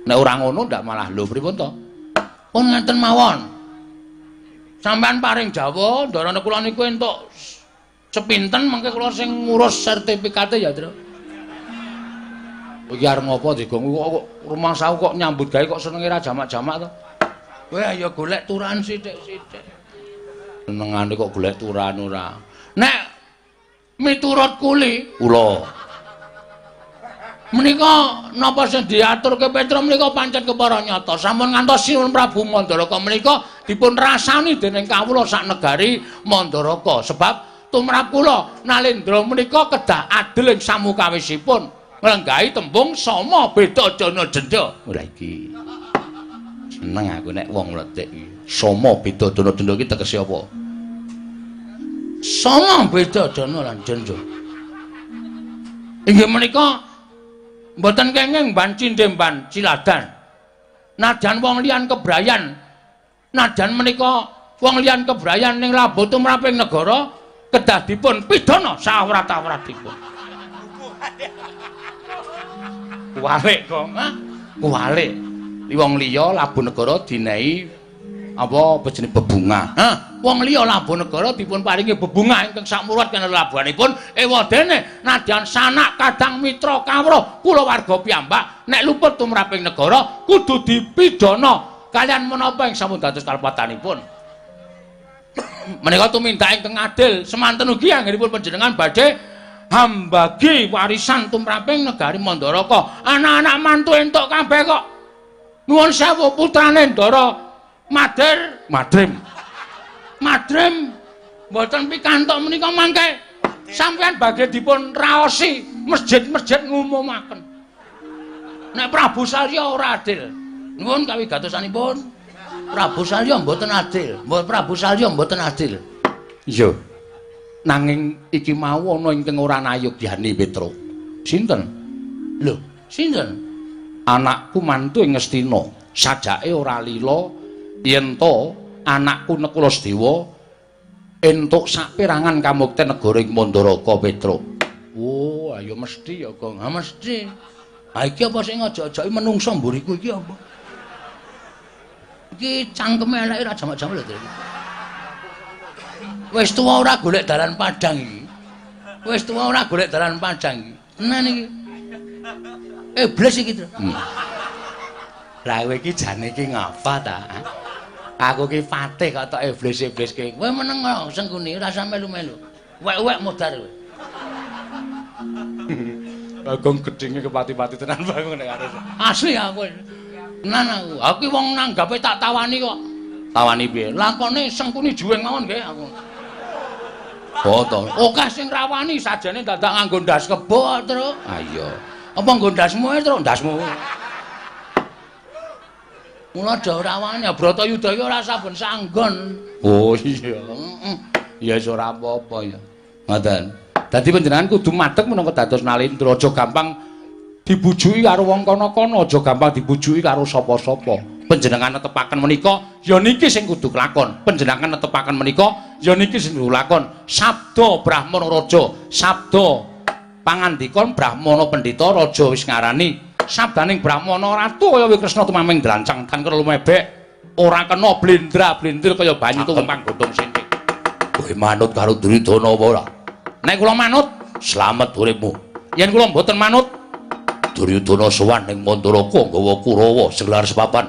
Nek ora ngono ndak malah lho pripun to? Pun ngeten mawon. Sampeyan paring Jawa, ndarane kula niku entuk sepinten mengke kula sing ngurus sertifikate ya, Tru. Iki arep ngopo Digong kok rumangsaku kok nyambut gawe kok senenge ra jamak-jamak to. Kowe ayo golek turan sithik-sithik. Senengane kok golek turan ora. Nek miturut kuli kula menika napa sing diaturke Petruk menika pancen kepara nyata. Sampun ngantos Sinuwun Prabu Mandaraka menika dipun rasani dening kawula sak negari Mandaraka. Sebab tumrap kula Nalendra menika kedah adil ing samukawisipun nglenggahi tembung sama beda jana jenda. Ora iki. Seneng aku nek wong mlethik iki. Sama beda jana jenda iki tegese apa? Sama beda jana lan jenda. Inggih menika mboten kenging ban cindhe ban ciladan. Najan wong liyan kebrayan, najan menika wong liyan kebrayan ning labuh tumraping negara kedah dipun pidana sawrat-awratipun. Kuwalik, Gong. Hah? Kuwalik. Wong liya labuh negara dinehi apa jenenge bebungah. Hah? Wong liya labuh negara dipun paringi bebungah ingkang sakmurat kena labuhanipun ewadene nadyan sanak kadang mitra kawruh kulawarga piyambak nek luput tumraping negara kudu dipidana kalian menapa ing sampun dados kalepatanipun. Menika tumindak ingkang adil semanten ugi anggenipun panjenengan badhe hambagi warisan tumraping negari Mandaraka. Anak-anak mantu entuk kabeh kok. Nuwun sewu putrane Ndara Madir, Madrim. Madrim mboten pikantuk menika mangke sampeyan badhe dipun raosi masjid-masjid ngumumaken. Nek Prabu Salya ora adil. Nuwun kawigatosanipun. Prabu Salya mboten adil. Prabu Salya mboten adil. Iya. Nanging iki mau ana ingkang ora nayogyani Petruk. Sinten? Lho, sinten? Anakku mantu ing Ngastina. Sajake ora lila yen to anakku Nekula Sedewa entuk saperangan kamukten negara ing Mandaraka Petruk. Oh, ayo mesti ya, Gong. Ha mesti. Ha iki apa sing ngajak-ajaki menungsa mburiku iki apa? Iki cangkeme eleke ra jamak-jamak lho iki. Wis tuwa ora golek dalan padhang iki. Wis tuwa ora golek dalan padhang iki. Tenan iki. Iblis iki, Tru. Lah kowe iki jane iki ngapa ta? Aku ki patih kok tok iblis-ibliske. Kowe meneng kok Sengkuni ora usah melu-melu. Wek-wek modar kowe. Bagong gedhinge kepati-pati tenan Bagong nek arep. Asli aku. Tenan aku. Aku wong nanggape tak tawani kok. Tawani piye? Lakone Sengkuni juweng mawon nggih aku. Oh to. Akeh sing rawani sajane dadak nganggo ndas kebo, Tru. Ah iya. Apa nggo ndasmu ae, Tru? Ndasmu. Mula aja ora wani, Bratayuda iki ora saben sanggon. Oh iya. Heeh. Ya wis ora apa-apa ya. Ngoten. Dadi panjenengan kudu madeg minangka dados Nalendra, aja gampang dibujuki karo wong kono-kono, aja gampang dibujuki karo sapa-sapa. Panjenengan netepaken menika ya niki sing kudu kelakon. Panjenengan netepaken menika ya niki sing kudu kelakon. Sabda Brahmana Raja, sabda pangandika Brahmana Pendhita Raja wis ngarani sabdaning Brahmana Ratu kaya Kresna tumaming drancang tan kena lumebek ora kena blendra-blendir kaya banyu tumpang godhong sinting. Kowe manut karo Duryudana apa ora? Nek kula manut, slamet uripmu. Yen kula mboten manut, Duryudana sowan ning Mandaraka nggawa Kurawa segelar sepapan.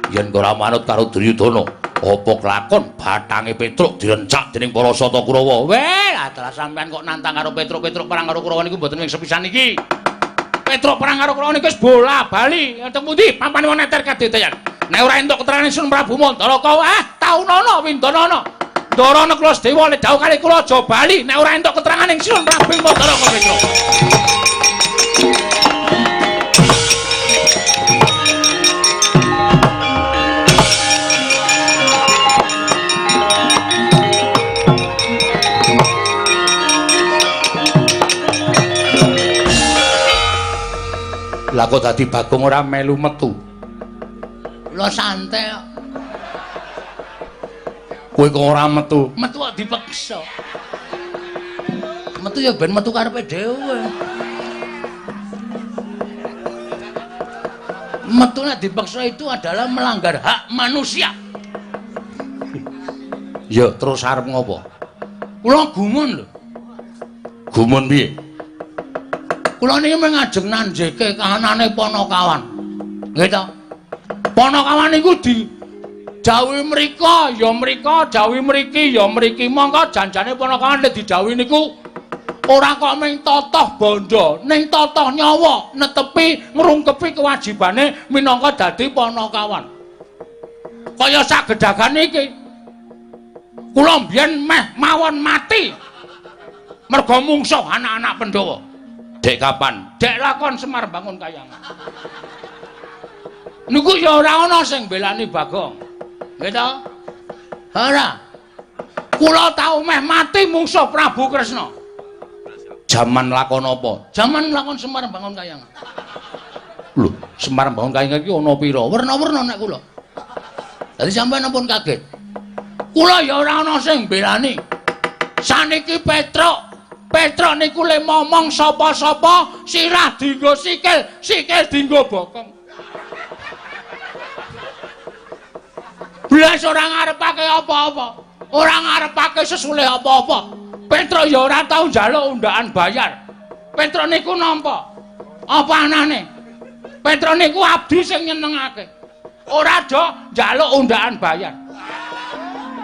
Yen ora manut karo Duryudana, apa kelakon bathange Petruk direncak dening para Sata Kurawa. Weh, lah sampean kok nantang karo Petruk, Petruk perang karo Kurawa niku mboten wing sepisan iki. Petruk perang karo Kurawa niku wis bola-bali. Enten pundi pampane wong neter kadeteyan. Nek ora entuk keterangan Sun Prabu Mandaraka, ah taunono windanana. Ndara Nekula Sedewa le dawuh kali kula aja bali nek ora entuk keterangan ing Sun Prabu Mandaraka Petruk. Lah kok dadi Bagong ora melu metu? Kula santai kok. Kowe kok ora metu? Metu kok dipeksa. Metu ya ben metu karepe dhewe. Metu nek dipaksa itu adalah melanggar hak manusia. Ya, terus arep ngopo? Kula gumun lho. Gumun piye? Kula niki mung ngajeng nanjeke kahanane Panakawan. Nggih ta? Panakawan niku didhawuhi mrika ya mrika, dawuhi mriki ya mriki. Mongko janjane Panakawan nek didhawuhi niku ora kok mung totoh bondo, ning totoh nyawa, netepi ngrungkepi kewajibane minangka dadi Panakawan. Kaya sak gedhagan iki. Kula mbiyen meh mawon mati. Merga mungsuh anak-anak Pandhawa. Dek kapan? Dek lakon Semar Bangun Kayangan. Niku ya ora ana sing belani Bagong. Nggih ta? Ora. Kula tau meh mati mungsuh Prabu Kresna. Jaman lakon apa? Jaman lakon Semar Bangun Kayangan. Lho, Semar Bangun Kayangan iki ana pira? Werna-werna nek kula. Dadi sampeyan ampun kaget. Kula ya ora ana sing belani. Saniki Petruk, Petruk niku le momong sapa-sapa, sirah dienggo sikil, sikil dienggo bokong. Blas ora ngarepake apa-apa. Ora ngarepake sesulih apa-apa. Petruk ya ora tau njaluk undaan bayar. Petruk niku nampa. Apa anane? Petruk niku abdi sing nyenengake. Ora do njaluk undaan bayar.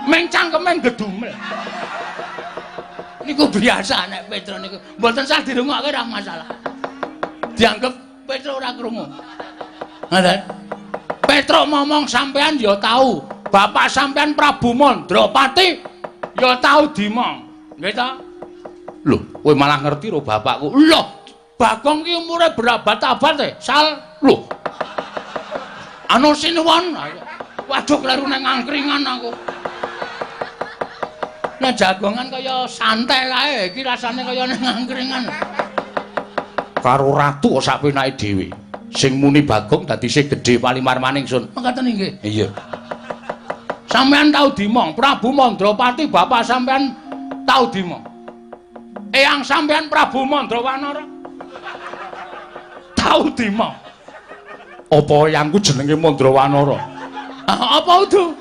Meng cangkeme gedumel. Niku biasa nek Petruk niku. Mboten sah dirungokke ora masalah. Dianggep Petruk ora krungu. Ngoten. Petruk ngomong sampean ya tau. Bapak sampean Prabu Mandrapati ya tau dimong. Nggih ta? Lho, kowe malah ngerti ro bapakku. Lho, Bagong ki umure berabad-abad e, Sal. Lho. Anu sinuwun. Waduh kleru nang angkringan aku. Nek jagongan kaya santai kae, iki rasane kaya nang angkringan. Karo ratu kok sak penake dhewe. Sing muni Bagong dadi sing gedhe palimarmane ingsun. Mekaten inggih. Iya. Sampeyan tau dimong, Prabu Mandrapati bapak sampeyan tau dimong. Eyang sampeyan Prabu Mandrawanara tau dimong. Apa eyangku jenenge Mandrawanara? Apa udu?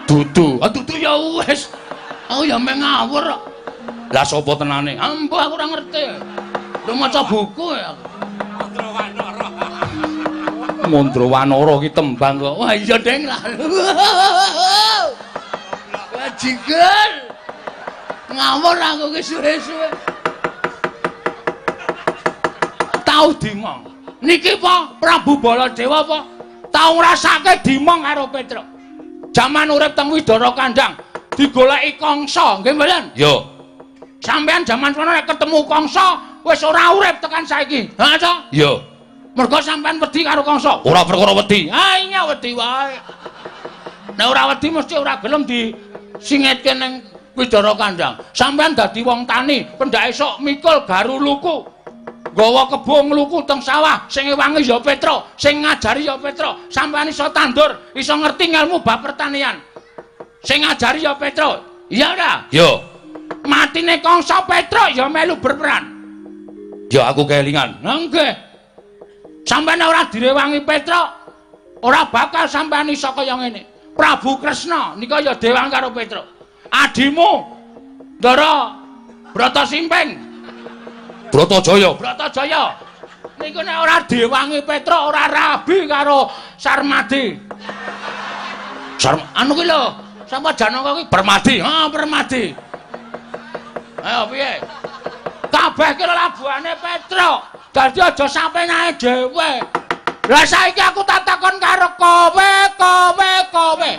Dudu. Ah dudu ya wis. Aku ya meh ngawur kok. Lah sapa tenane? Ampuh aku ora ngerti. Lu maca buku ya aku. Mandrawanara. Mandrawanara ki tembang kok. Wah iya deng lah. Bajigur. Ngawur aku ki suwe-suwe. Tau dimong. Niki apa Prabu Baladewa apa? Tau ngrasake dimong karo Petruk. Jaman urip teng Widara Kandang digoleki Kangsa, nggih mboten? Yo. Sampeyan jaman sono nek ketemu Kangsa wis ora urip tekan saiki. Ha ta? Yo. Mergo sampeyan wedi karo Kangsa. Ora perkara wedi. Ha iya wedi wae. Nek ora wedi mesti ora gelem disingetke ning Widara Kandang. Sampeyan dadi wong tani, pendak esuk mikul garu luku. Nggawa kebo ngluku teng sawah, sing ngewangi ya Petruk, sing ngajari ya Petruk. Sampeyan iso tandur, iso ngerti ngelmu bab pertanian. Sing ngajari ya Petruk. Iya ora? Yo. Matine Kangsa Petruk ya melu berperan. Ya aku kelingan. Lah nggih. Sampeyan ora direwangi Petruk, ora bakal sampeyan iso kaya ngene. Prabu Kresna nika ya dewang karo Petruk. Adimu Ndara Brata Simping. Bratajaya, Bratajaya. Niku nek ora diwangi Petruk ora rabi karo Sarmadi. Anu ki lho, sapa Janaka ki Permadi. Ha, Permadi. Ayo piye? Kabeh ki labuhane Petruk. Dadi aja sampenae dhewe. Lah saiki aku tak takon karo kowe, kowe, kowe.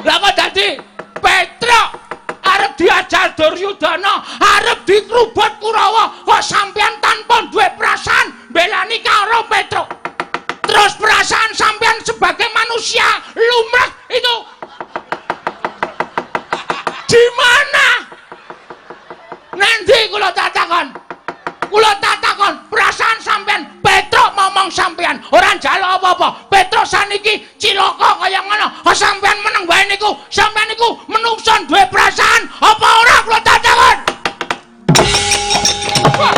Lah kok dadi Petruk arep diajar Duryudana, arep dikrubut Kurawa, kok sampeyan tanpa duwe perasaan mbelani karo Petruk. Terus perasaan sampeyan sebagai manusia lumrah itu di mana? Nanti kula takon. Kula takon perasaan sampeyan Petruk ngomong sampeyan ora njaluk apa-apa. Petruk saniki cilaka kaya ngono. Kok sampeyan meneng wae niku? Sampeyan niku menungso duwe perasaan apa ora kula takon? Wah.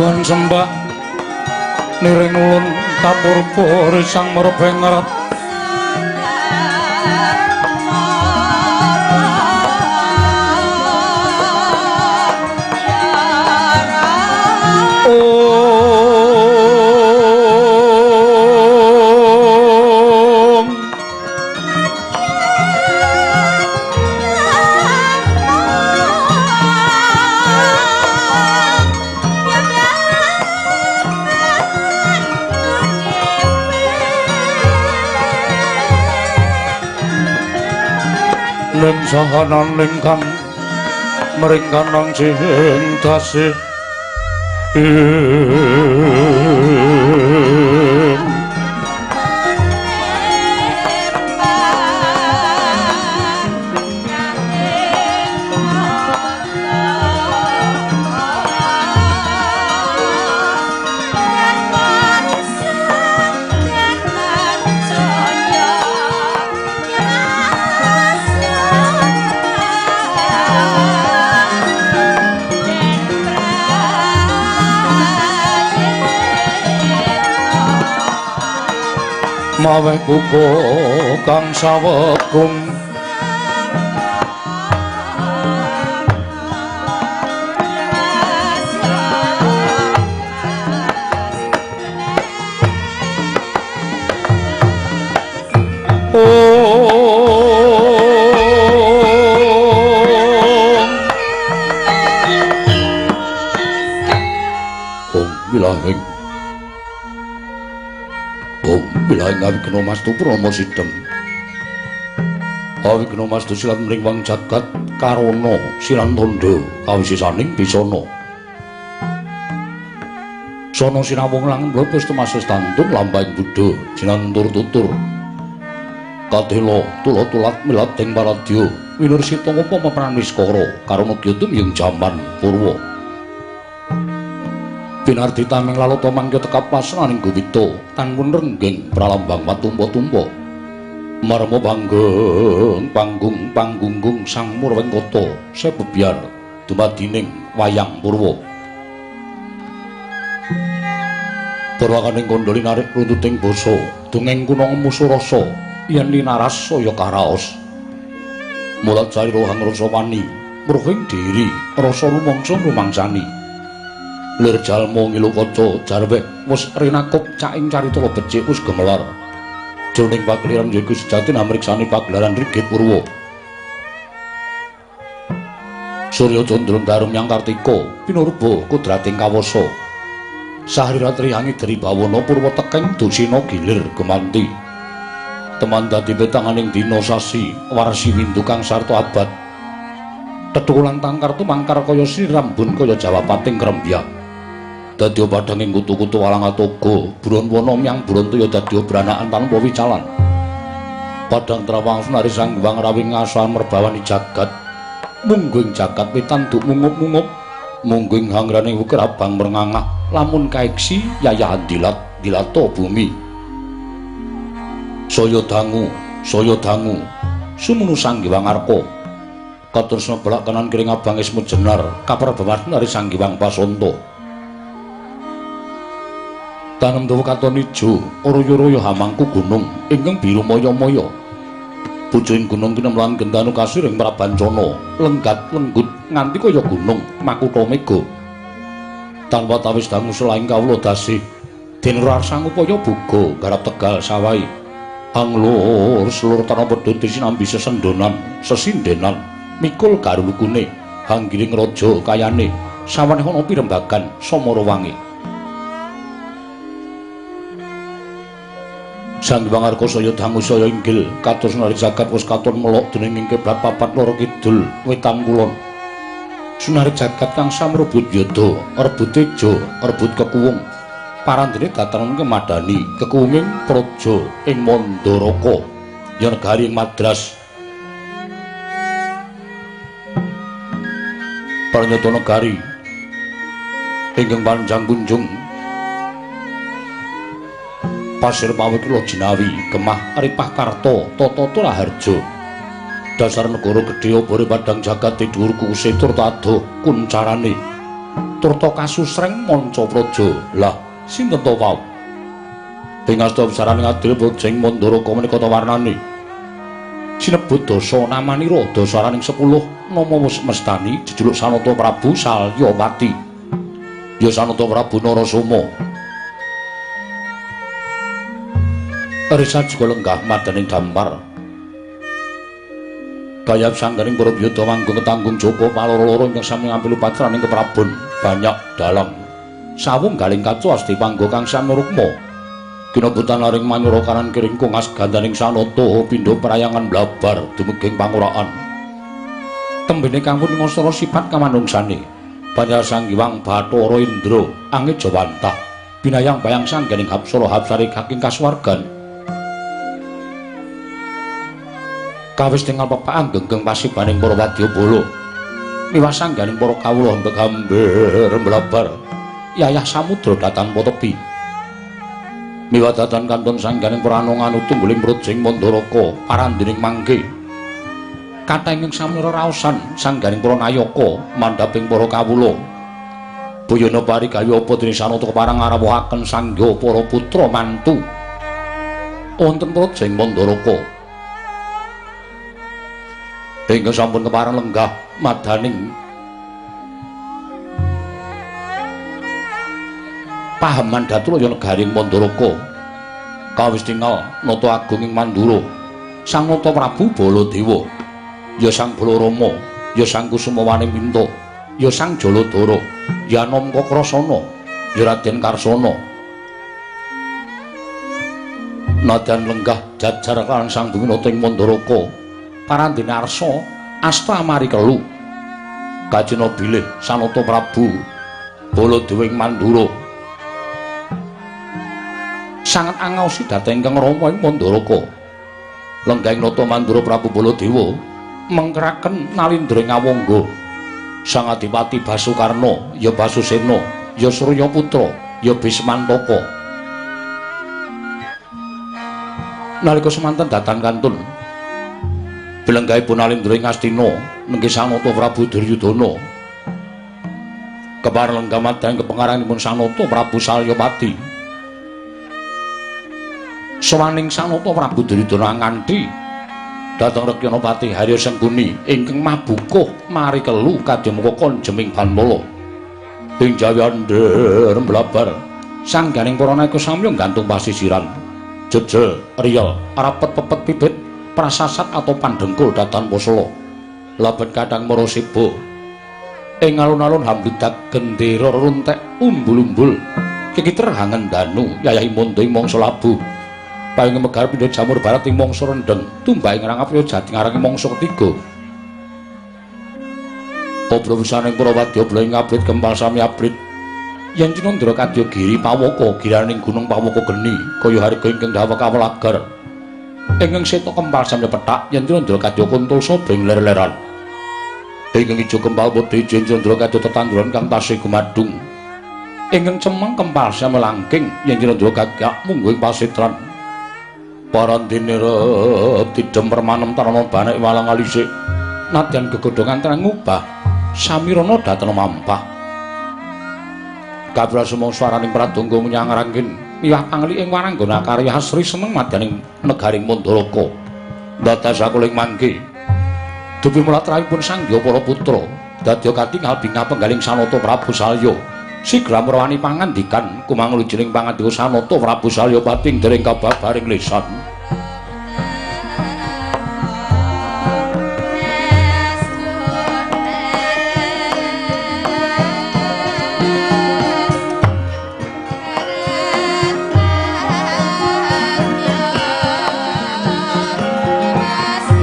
Tuhan sembah niring ulun kapurba sang merbengerat. Om Ning sahanan lingkang mringkanang sing dasih. Maweh buka kang sawekung Om Om Om wilahing awigna mastu prama sidhem. Awigna mastu silat mring wang jagat karana silan tandha kawisisaning bisana. Sana sinawung lang mlebes tumases tantun lampahing buddha jinantur tutur. Kadela tula tulat milat ing paradya winursita ngupama pran niskara karana kyutum ing jaman purwa. Pinardi tameng lalata mangkya tekap pasraning guwita tanpun renggeng pralambang patumpa-tumpa marma panggeng panggung panggunggung sang murwengkata sebebyar dumadining wayang purwa. Purwakaning kandha linarik runtuting basa dongeng kuna ngemusu rasa yen linaras saya karaos mulat carira hang rasa wani mruhing diri rasa rumangsa rumangsani lir jalma ngilu kaca jarwek wis rinakup caing carita becik wis gemelar jroning pakeliran yaiku sejati namriksani pagelaran Rigit Purwa. Surya candra daru myang Kartika pinurba kudrating kawasa sahri ratri hangidri bawana purwa tekeng dusina gilir gemanti teman dadi petanganing dina sasi warsi windu kang sarta abad tethukulan tangkar tumangkar kaya sirambun kaya jawapating krembyak dadi padhanging kutu-kutu walang atoga buron wana myang buron toya dadi branakan tanpa wicalan padhang trawang sunari sang wang rawing ngasan merbawani jagat mungguing jagat wetan duk mungup-mungup mungguing hangraning wukir abang merngangah lamun kaiksi yayahan dilat dilata bumi saya dangu sumunu sang Hyang Arka katresna belak kanan kiring abang ismu jenar kaprabawan nari sang Hyang Pasanta tanem dawa katon ijo oroyo-royo hamangku gunung ingkang biru maya-maya pucuking gunung kinemlan gendanu kasiring prabancana lenggat lenggut nganti kaya gunung makutha mega tanpa tawis dangu selaing kawula dasih den rarsang upaya buga garap tegal sawahi anglur selur tanah pedhot sinambi sesendonan sesindenan mikul garulukune hanggiring raja kayane sawaneh ana pirembagan samara wangi. Sang Hyang Arka saya dangu saya inggil kados nari jagat wis katon melok dening ing kiblat papat loro kidul wetan kulon. Sunari jagat kang samrebut yada rebut teja rebut kekuwung parandene dataran kemadani kekuwunging praja ing Mandaraka ya negari ing Madras. Pranyata negari ingkang panjang kunjung Pasir Pawit Kula Jinawi Gemah Ripah Karta Tata Raharja dasar negara gedhe obore padang jagat dhuwur kukuse tur tadoh kuncarane Turta kasusreng manca praja. Lah, sinten to wau? Ing asta besaraning adil Brojeng Mandaraka menika ta warnane. Sinebut dasa namanira dasaraning 10 nama mestani jejuluk Sanata Prabu Salyapati. Ya Sanata Prabu Narasoma. Risa juga lenggah madaning dampar. Kayap sangganing para biyata manggung ketanggung joko paloro-loro ingkang sami ngambil upacaraning keprabon banyak dalang. Sawung galing kaca asti panggo kang sami rukma. Kinabutan laring manyura kanan kiringkung asgandaning sanata pindha prayangan blabar dumeging panguraan. Tembene kang pun ngosara sifat kamanungsane. Banjar Sang Hyang Bathara Indra angejawantah binayang bayang sangganing hapsara hapsari kaking kasuwargan. Kawis tingal pepakan genggeng pasibaning para wadyabala. Miwah sangganing para kawula hambek-hamber mblabar yayah samudra datan tepi. Miwah datan kantun sangganing para anong-anu tungguling Brojeng Mandaraka parandining mangke. Kathah ingkang sami raosan sangganing para nayaka mandhaping para kawula. Boyana parigawe apa dene sanata kepareng ngrawuhaken sangga para putra mantu wonten Brojeng Mandaraka. Ingkang sampun kepareng lenggah madaning pahaman Datulaya negaring Mandaraka. Kawis tingal nata agung ing Mandura Sang Nata Prabu Baladewa, ya Sang Balarama, ya Sang Kusumawane Minta, ya Sang Jaladara, ya Anom Kakrasana, ya Raden Karsana. Nadyan lenggah jajar lan Sang Duminata ing Mandaraka parandene arsa asta amari kelu. Kajena bilih Sanata Prabu Baladewa ing Mandura sanget angaosi dhateng ingkang rama ing Mandaraka. Lenggahing nata Mandura Prabu Baladewa mengkeraken nalindra ing awangga. Sang Adipati Basukarna, ya Basusena, ya Suryaputra, ya Bismantaka. Nalika semanten datan kantun bilenggahipun Nalindra ing Astina nenggih Sanata Prabu Duryudana. Kepareng lenggah madang kepengaranipun Sanata Prabu Salyapati. Sowaning Sanata Prabu Duryudana nganti dhateng Rekyanapati Harya Sengkuni ingkang mabukuh mari kelu kadyamuka konjeming bantala. Ing jawi andher mblabar sangganing para nayaka samya nggantung pasisiran. Jejel, riyel, rapet pepet pipit, prasasat atau pandengkul datan posela. Labet kadang mara seba. Ing alun-alun hambludak gendera runtek umbul-umbul. Kikiter hangen danu yayahi mondo ing mangsa labuh. Payung megar pindha jamur barat ing mangsa rendheng, tumbak ing rangap ya jati ngarang ing mangsa ketiga. Obro wisaning para wadyabala ing abrit kempal sami abrit. Yen Cinandra kadya giri pawaka giraning gunung pawaka geni kaya harga ingkang dawek kawelagar. Ingkang seta kempal sami pethak yen Cinandra kadya kuntul sobeng ler-leran. Ingkang ijo kempal padha ijo Cinandra kadya tetanduran kang tasih gumadung. Ingkang cemeng kempal sami langking yen Cinandra gagak mungguh ing pasetran. Parandene rep tidhem permanem tarana banek walang alisik. Nadyan gegodhongan terang ngubah samirana dhateng mampah. Kabeh sumangsa swaraning pradonga menyang rangkin miwah pangli ing waranggana karya asri seneng madyaning negaring Mandaraka. Dados sakuling mangke dupi mulatrahipun sangya para putra dadya katingal bingah penggaling Sanata Prabu Salya. Sigra murwani pangandikan kumanglujuning pangandika Sanata Prabu Salyapati ing dereng kababaring lisan.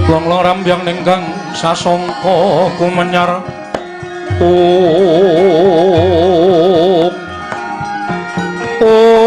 Long-long rambyang ninggang sasongko kumenyar ung ung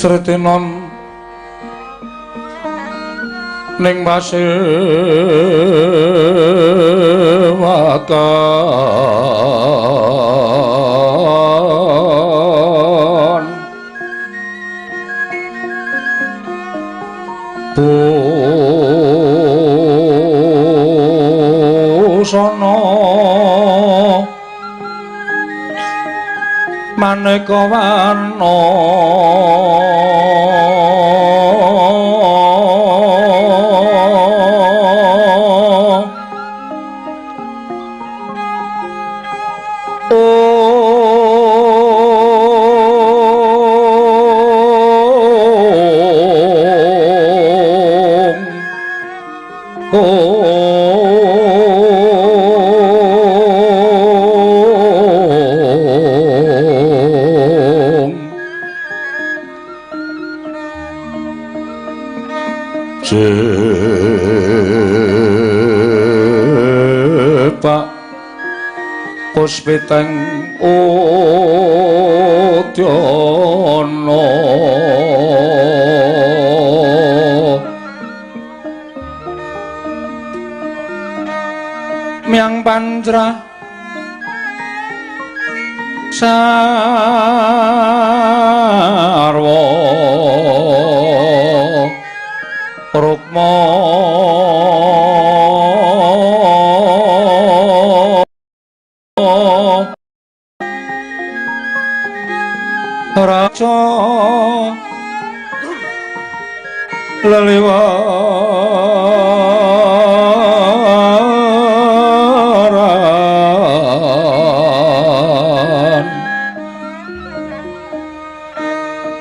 Sretinon ning pasewakan busana maneka warna Jepak puspiteng udyana miang pantra sarwa rukma raja leliwaran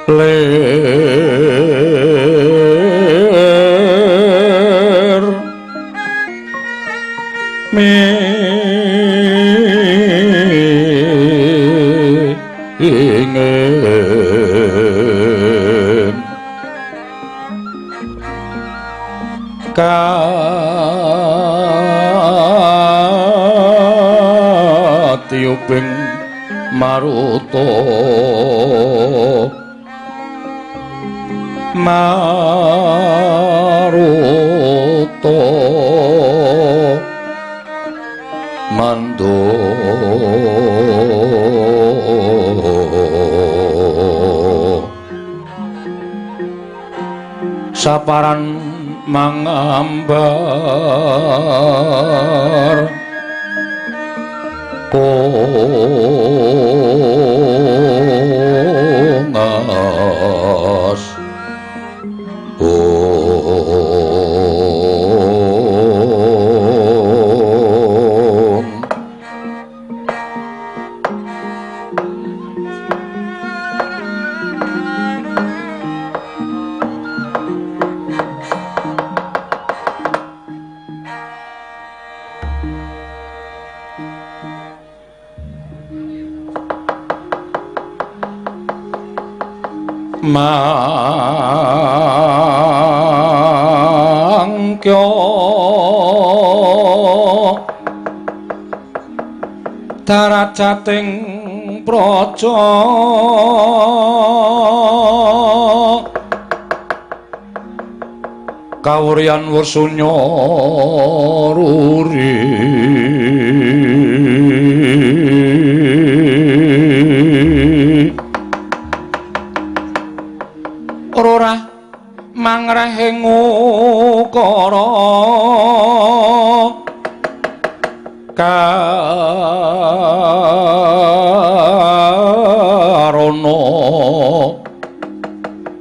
lir mingin katiyuping maruta maruta mando saparan mangambar kongas om mangkyo darajating praja kawuryan wursunya ruri rorah mangrehing ukara karana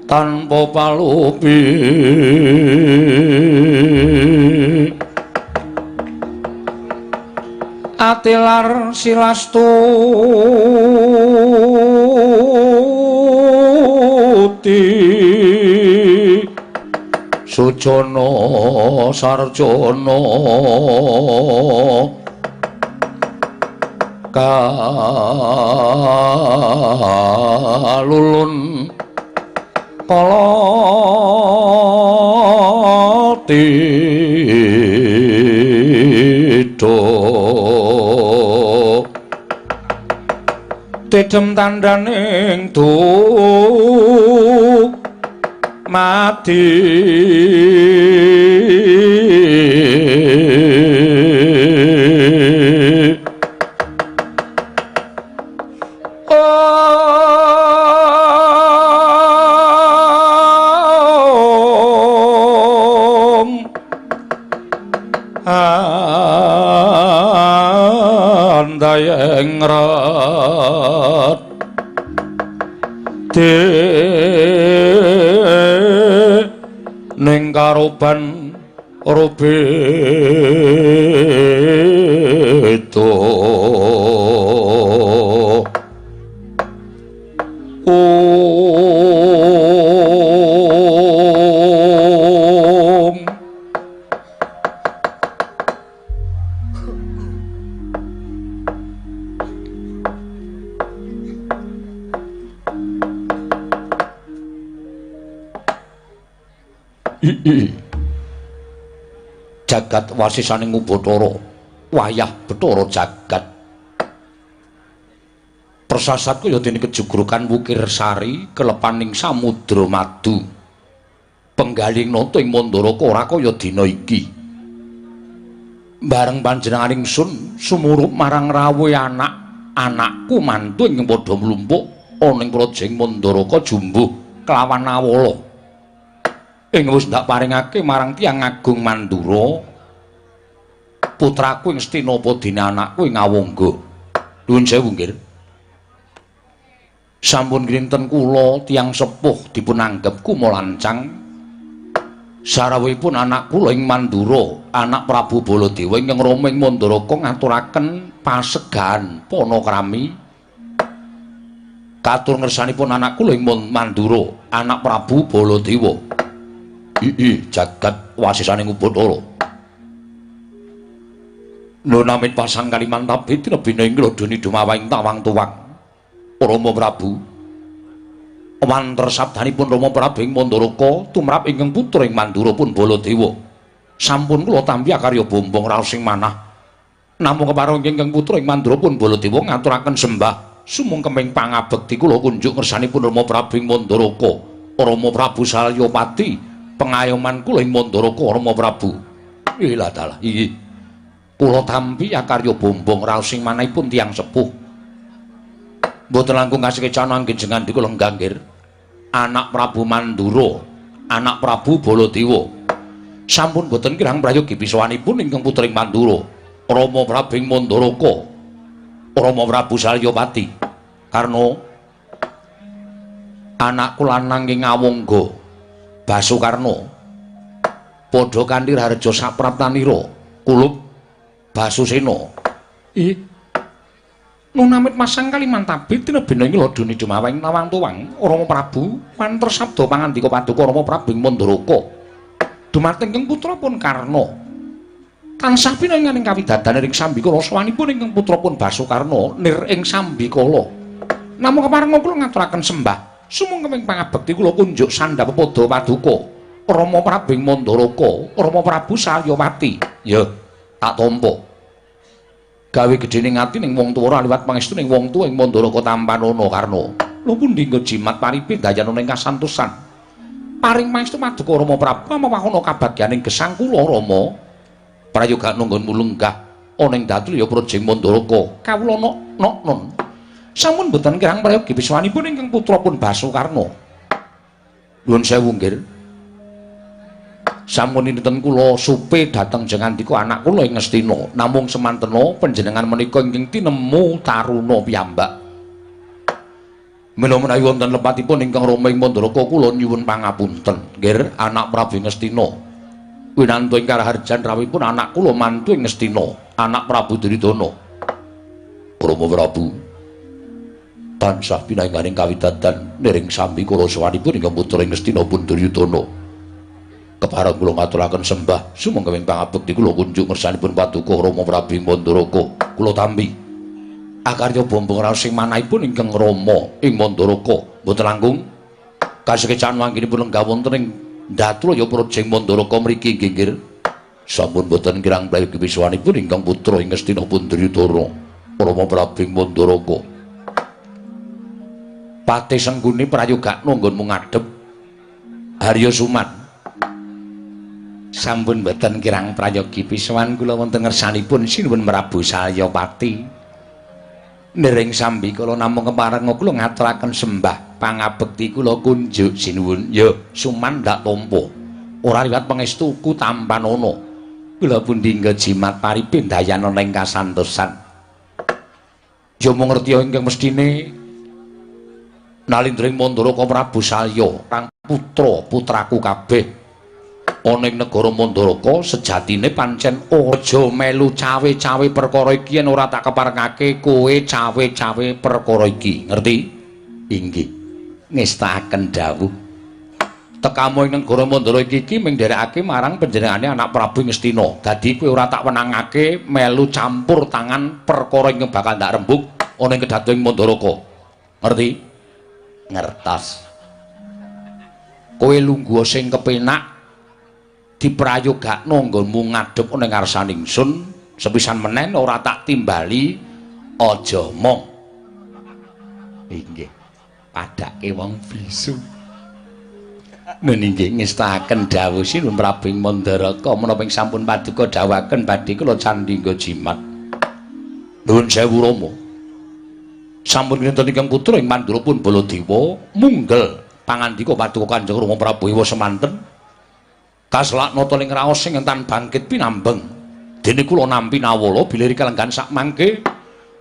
tanpa palupi atilar silastuti sujana sarjana kalulun kala tito. Tidem tandhaning du mati Om andayeng rat ning karoban rubedo Om Jagat wasisaning Ubathara wayah Bathara jagat persasat kaya dene kejugrukan Wukir Sari kelepaning samudra madu penggaling nata ing Mandaraka ora kaya dina iki bareng panjenengan ingsun sumurup marang rawuhe anak-anakku mantu ing padha mlumpuk ana ing praja ing Mandaraka jumbuh kelawan awala ing wis ndak paringake marang tiyang agung Mandura putraku ing Astina apa dene anakku ing Awangga. Nuwun sewu nggih. Sampun kinten kula tiyang sepuh dipun anggep kumalancang sarawuhipun anak kula ing Mandura, anak Prabu Baladewa ingkang rama ing Mandaraka ngaturaken pasegahan panakrami katur ngersanipun anak kula ing Mandura, anak Prabu Baladewa. Ii jagat wasisaning Ubathara. Nunamit pasang Kalimantabe tinebina ing lodoni dumawaing tawang tuwang. Rama Prabu wanter sabdanipun Rama Prabu ing Mandaraka tumrap ingkang putra ing Mandura pun Baladewa. Sampun kula tampi akarya bombong raos ing manah. Namung kepareng ingkang putra ing Mandura pun Baladewa ngaturaken sembah sumungkeming pangabekti kula kunjuk ngersanipun Rama Prabu ing Mandaraka. Rama Prabu Salyapati pengayoman kula ing Mandaraka Rama Prabu. Ilah dalah iki. Kula tampi akarya bombong raos ing manahipun tiyang sepuh. Mboten langkung kasekecan anggen jengandika lenggah nggih. Anak Prabu Mandura, anak Prabu Baladewa. Sampun boten kirang prayogi pisawanipun ingkang putra ing Mandura, Rama Prabu ing Mandaraka, Rama Prabu Salyapati. Karna anakku lanang ing Awangga, Basukarna padha kanthi raharja sapraptanira kulup Basusena. Ih. Nunamit masang Kalimantabe tinebina ing lodoni dumawaing tawang tuwang Rama Prabu wanter sabda pangandika paduka Rama Prabu ing Mandaraka dumateng ingkang putra pun Karna tansah pinanganing kawidadan ing sambikala sawanipun ingkang putra pun Basukarna nir ing sambikala namung kepareng kula ngaturaken sembah sumungkeming pangabekti kula kunjuk sandhap pepada paduka Rama Prabu ing Mandaraka Rama Prabu Salyapati. Ya tak tampa gawe gedhening ati ning wong tuwa ora liwat pangestu ning wong tuwa ing Mandaraka tampanana Karna. Lho pundi nggo jimat paripe dayana ing kasantosan. Paring pangestu paduka Rama Prabu amawahana kabagyaning gesang kula Rama. Prayoga nunggon mulenggah ana ing datu ya praja ing Mandaraka. Kawula nok-non. Sampun boten kirang prayogi piswanipun ingkang putra pun Basukarna. Nuwun sewu nggih. Sampun dinten kula supe dhateng jengandika anak kula ing Ngastina namung semantena panjenengan menika ingkang tinemu taruna piyambak. Mila menawi wonten lepatipun ingkang rama ing Mandaraka kula nyuwun pangapunten. Nggih, anak Prabu Ngastina. Winantu ing karaharjan rawuhipun anak kula mantu ing Ngastina, anak Prabu Duryudana. Rama Prabu tansah pinainganing kawidadan niring sambikala sawanipun ingkang putra ing Ngastina pun Duryudana. Kepareng kula ngaturaken sembah sumangga pangabekti kula kunjuk ngersanipun paduka Rama Prabu ing Mandaraka kula tampi akarya bombong raos ing manahipun ingkang rama ing Mandaraka mboten langkung kasekecan mangginipun lenggah wonten ing Datraya praja ing Mandaraka mriki nggih nggih. Sampun boten kirang prayogi wiswanipun ingkang putra ing Ngastina pun Duryudana Rama Prabu ing Mandaraka. Patih Sengkuni prayogakno nggonmu ngadhep Harya Suman. Sampun boten kirang prayogi pisowan kula wonten ngersanipun Sinuwun Prabu Salyapati. Nering sambi kula namung kepareng kula ngaturaken sembah pangabekti kula kunjuk sinuwun. Ya Suman ndak tampa. Ora liwat pangestuku tampanana. Kula pundi jimat paripe ndayana ing kasantosan. Ya mung ngerti ingkang mestine Nalindra ing Mandaraka Prabu Salya kang putra putraku kabeh ana ing negara Mandaraka sejatine pancen aja melu cawe-cawe perkara iki yen ora tak keparengake kowe cawe-cawe perkara iki. Ngerti? Inggih. Ngestakaken dawuh. Tekamu ing negara Mandara iki iki mung nderekake marang panjenengane anak Prabu Ngastina. Dadi kowe ora tak wenangake melu campur tangan perkara ingkang bakal ndak rembug ana ing kedaton ing Mandaraka. Ngerti? Ngertos. Kowe lungguh sing kepenak diprayogakno nggonmu ngadhep ana ing ngarsane ingsun sepisan menen ora tak timbali aja mong. Inggih. Padake wong bisu. Nun inggih ngestakaken dawuh Sinuwun Prabu ing Mandaraka menapa ing sampun paduka dawuhaken badhe kula candhingga jimat. Nuwun sewu Rama. Sampun kinten ingkang putra ing Mandura pun Baladewa munggel pangandika paduka Kanjeng Rama Prabu Iwa semanten kaselak nata ing raos sing entan bangkit pinambeng. Dene kula nampi nawala bilih kalenggan sak mangke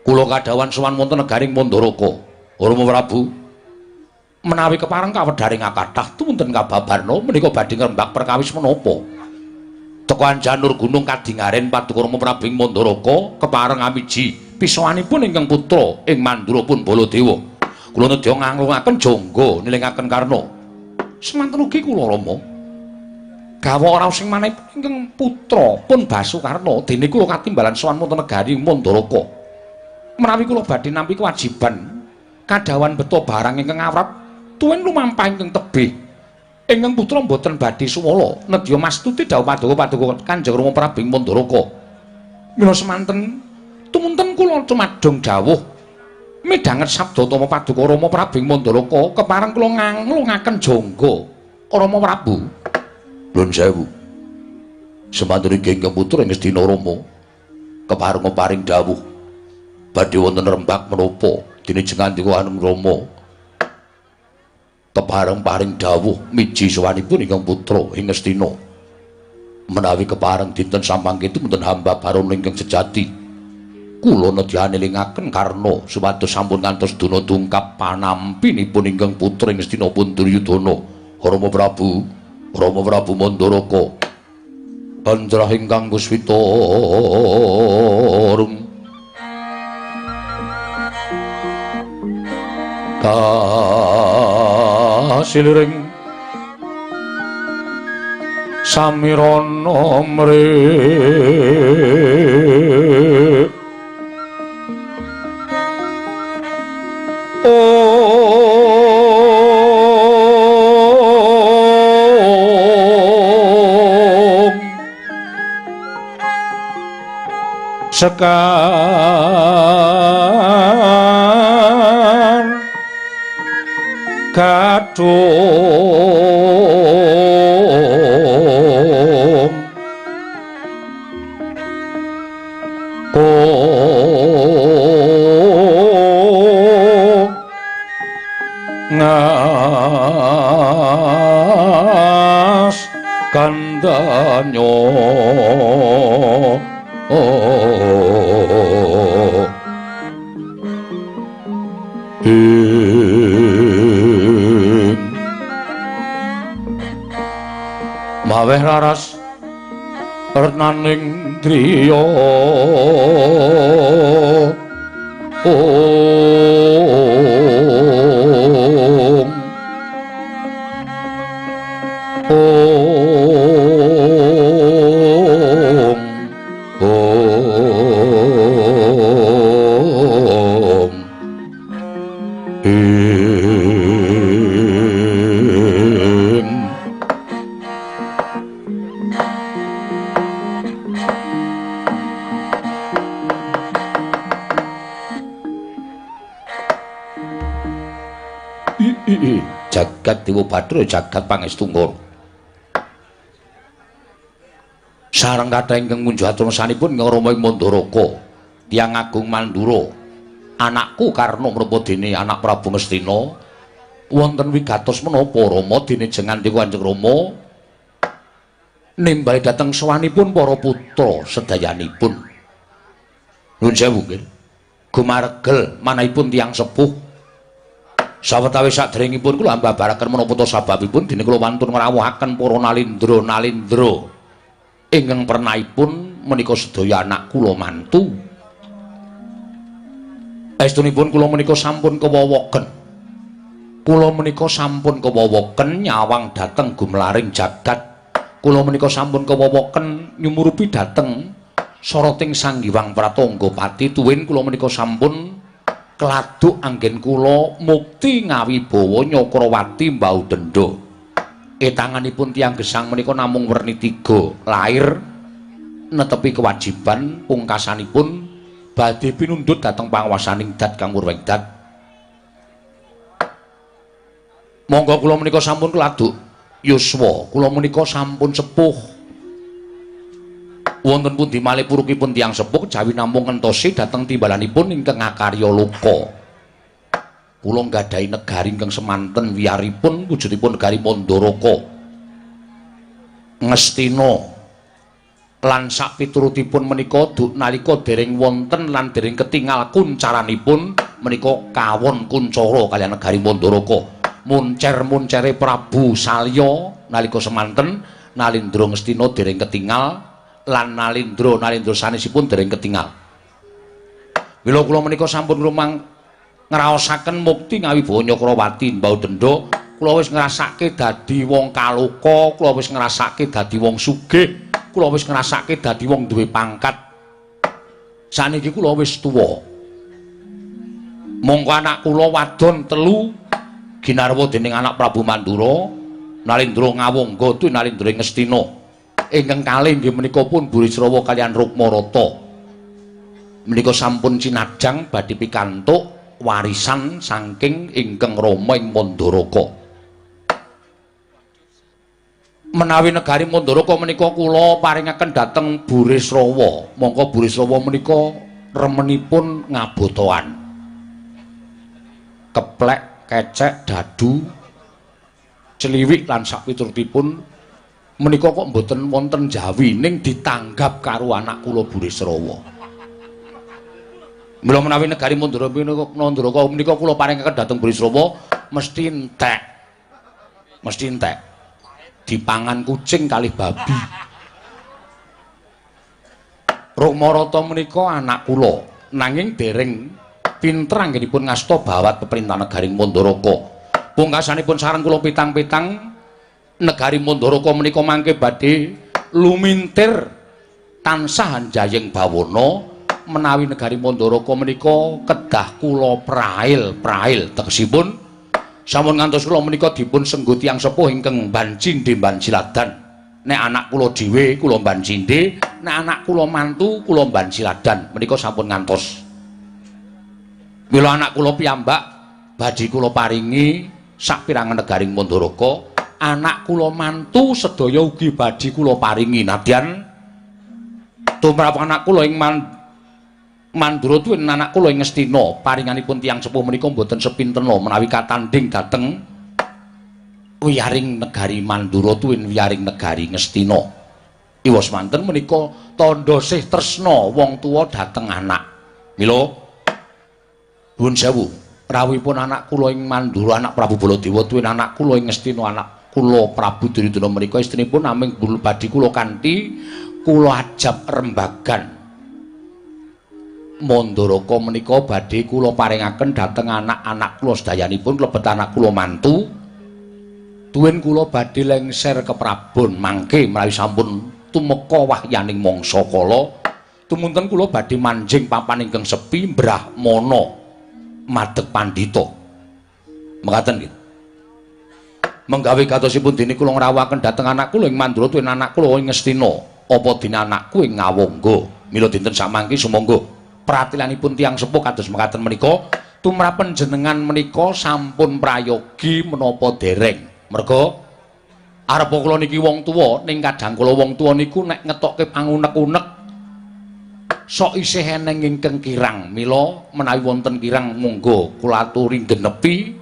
kula kadhawan sowan wonten negaring Mandaraka. Rama Prabu menawi kepareng kawedharing akathah tumunten kababarna menika badhe ngrembak perkawis menapa. Teka anjanur gunung kadingaren paduka Rama Prabu ing Mandaraka kepareng amiji pisowanipun ingkang putra ing Mandura pun Baladewa. Kula nedya nganglungaken jangga nilingaken Karna. Semanten ugi kula Rama. Gawa raos sing manahipun ingkang putra pun Basukarna dene kula katimbalan sowan wonten negari Mandaraka. Menawi kula badhe nampi kewajiban kadhawan beto barang ingkang awrap tuwin lumampah ingkang tebih. Ingkang putra mboten badhe suwala nedya mastuti dawuh paduka-paduka Kanjeng Rama Prabu ing Mandaraka. Mila semanten tumunten kula cumadong dawuh midhanget sabda tama paduka Rama Prabu ing Mandaraka kepareng kula nganglungaken jangga Rama Prabu. Nuwun sewu. Semanten iki ingkang putra ing Ngastina Rama kepareng paring dawuh badhe wonten rembak menapa dene jengandika Anung Rama kepareng paring dawuh miji sowanipun ingkang putra ing Ngastina menawi kepareng dinten samangke tumunten hamba barono ingkang sejati kula nedya nelingaken Karna supados sampun ngantos dana dungkap panampinipun ingkang putra ing Ngastina pun Duryudana. Rama Prabu, Rama Prabu Mandaraka Anjrah ingkang kuswita rum kasiliring samirana mrih Sekar gadung ngas kandanyo maweh raras retnaning driya om om om ing Jagat Dewa Bathara jagat Pangestu Ngara. Sareng kathah ingkang ngunjuk atursanipun Rama ing Mandaraka, tiyang agung Mandura. Anakku Karna menapa dene anak Prabu Ngastina wonten wigatos menapa Rama dene jengandika Kanjeng Rama nimbali dhateng sowanipun para putra sedayanipun. Nuwun sewu nggih. Gumaregel manahipun tiyang sepuh. Sawetawis saderengipun kula ambabaraken menapa ta sababipun dene kula wantun ngrawuhaken para nalindra-nalindra ingkang pernahipun menika sedaya anak kula mantu. Estunipun kula menika sampun kewowoken. Kula menika sampun kewowoken nyawang dhateng gumlaring jagat. Kula menika sampun kewowoken nyumurupi dhateng soroting Sang Hyang Pratangga Pati tuwin kula menika sampun kladuk anggen kula mukti ngawibawa Nyakrawati mbau denda. Etanganipun tiyang gesang menika namung werni tiga, lair netepi kewajiban pungkasanipun badhe pinundhut dhateng panguwasaning dat kang wurwengdat. Monggo kula menika sampun kladuk yuswa, kula menika sampun sepuh. Wonten pundi malih purukipun tiyang sepuh jawi namung ngentosi dhateng timbalanipun ingkang ngakarya loka. Kula nggadahi negari ingkang semanten wiyaripun wujudipun negari Mandaraka. Ngastina lan sapiturutipun menika duk nalika dereng wonten lan dereng ketingal kuncaranipun menika kawon kuncara kaliyan negari Mandaraka. Muncer-muncere Prabu Salya nalika semanten Nalindra Ngastina dereng ketingal lan nalindra-nalindra sanesipun dereng ketingal. Mila kula menika sampun rumang ngraosaken mukti ngawibawa Nyakrawati mbau denda, kula wis ngrasake dadi wong kaloka, kula wis ngrasake dadi wong sugih, kula wis ngrasake dadi wong duwe pangkat. Saniki kula wis tuwa. Mongko anak kula wadon telu ginarwa dening anak Prabu Mandura, Nalindra Ngawangga tuwin Nalindra Ngastina. Ingkang kalih inggih menika pun Burisrawa kaliyan Rukmarata. Menika sampun cinajang badhe pikantuk warisan saking ingkang rama ing Mandaraka. Menawi negari Mandaraka menika kula paringaken dhateng Burisrawa. Mongko Burisrawa menika remenipun ngabotoan. Keplek, kecek, dadu, celiwik lan sapiturutipun menika kok mboten wonten jawi ning ditanggap karo anak kula Burisrawa. Mila menawi negari Mandaraka menika kula paringaken dhateng Burisrawa mesti entek. Mesti entek. Dipangan kucing kalih babi. Rukmarata menika anak kula nanging dereng pinter anggenipun ngasta bawat peperintahan negari Mandaraka. Pungkasanipun sareng kula pitang-pitang negari Mandaraka menika mangke badhe lumintir tansah anjayeng bawana menawi negari Mandaraka menika kedah kula prail-prail tegesipun sampun ngantos kula menika dipun sengguh tiyang sepuh ingkang bancindhe banciladan. Nek anak kula dhewe kula bancindhe, nek anak kula mantu kula banciladan menika sampun ngantos. Mila anak kula piyambak badhe kula paringi sapirangan negari Mandaraka. Anak kula mantu sedaya ugi badhe kula paringi nadyan tumrap anak kula ing Mandura tuwin anak kula ing Ngastina paringanipun tiyang sepuh menika mboten sepintena menawi katandhing dhateng wiyaring negari Mandura tuwin wiyaring negari Ngastina. Iwa semanten menika tandha sih tresna wong tuwa dhateng anak. Mila nuwun sewu rawuhipun anak kula ing Mandura anak Prabu Baladewa tuwin anak kula ing Ngastina anak kula Prabu Duryudana menika istrinipun namung badhe kula kanthi kula ajab rembagan. Mandaraka menika badhe kula paringaken dhateng anak-anak kula sedayanipun klebet anak kula mantu. Tuwin kula badhe lengser ke Prabon mangke menawi sampun tumeka wahyaning mangsa kala tumunten kula badhe manjing papan ingkang sepi brahmana madeg pandhita. Mekaten nggih. Menggawe katosipun dene kula ngrawuhaken dhateng anak kula ing Mandura tuwin anak kula ing Ngastina, apa dene anakku ing Ngawangga. Mila dinten samangke sumangga pratilanipun tiyang sepuh kados mekaten menika Tumrap panjenengan menika sampun prayogi menapa dereng? Merga arepa kula niki wong tuwa, ning kadang kula wong tuwa niku nek ngetokke pangunek-unek sok isih eneng ingkang kirang. Mila menawi wonten kirang monggo kula aturi genepi.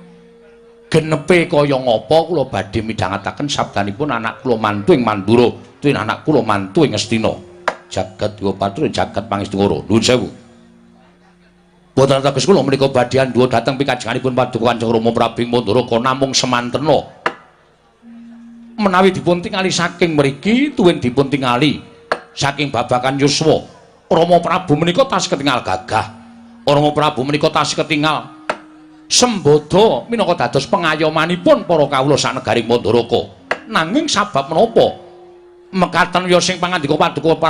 Genepe kaya ngapa kula badhe midhangetaken sabdanipun anak kula mantu ing Mandura, tuwin anak kula mantu ing Ngastina. Jagat Dewa Batara, jagat pangestu. Nuwun sewu. Boten teges kula menika badhe andhuwa dhateng pikajenganipun Paduka Kanjeng Rama Prabu Mandaraka, namung semantena menawi dipun tingali saking mriki tuwin dipun tingali saking babakan yuswa, Rama Prabu menika tas ketingal gagah. Rama Prabu menika tas ketingal sembada minangka dados pengayomanipun para kawula sanegari Mandaraka. Nanging sabab menapa mekaten ya sing pangandika Paduka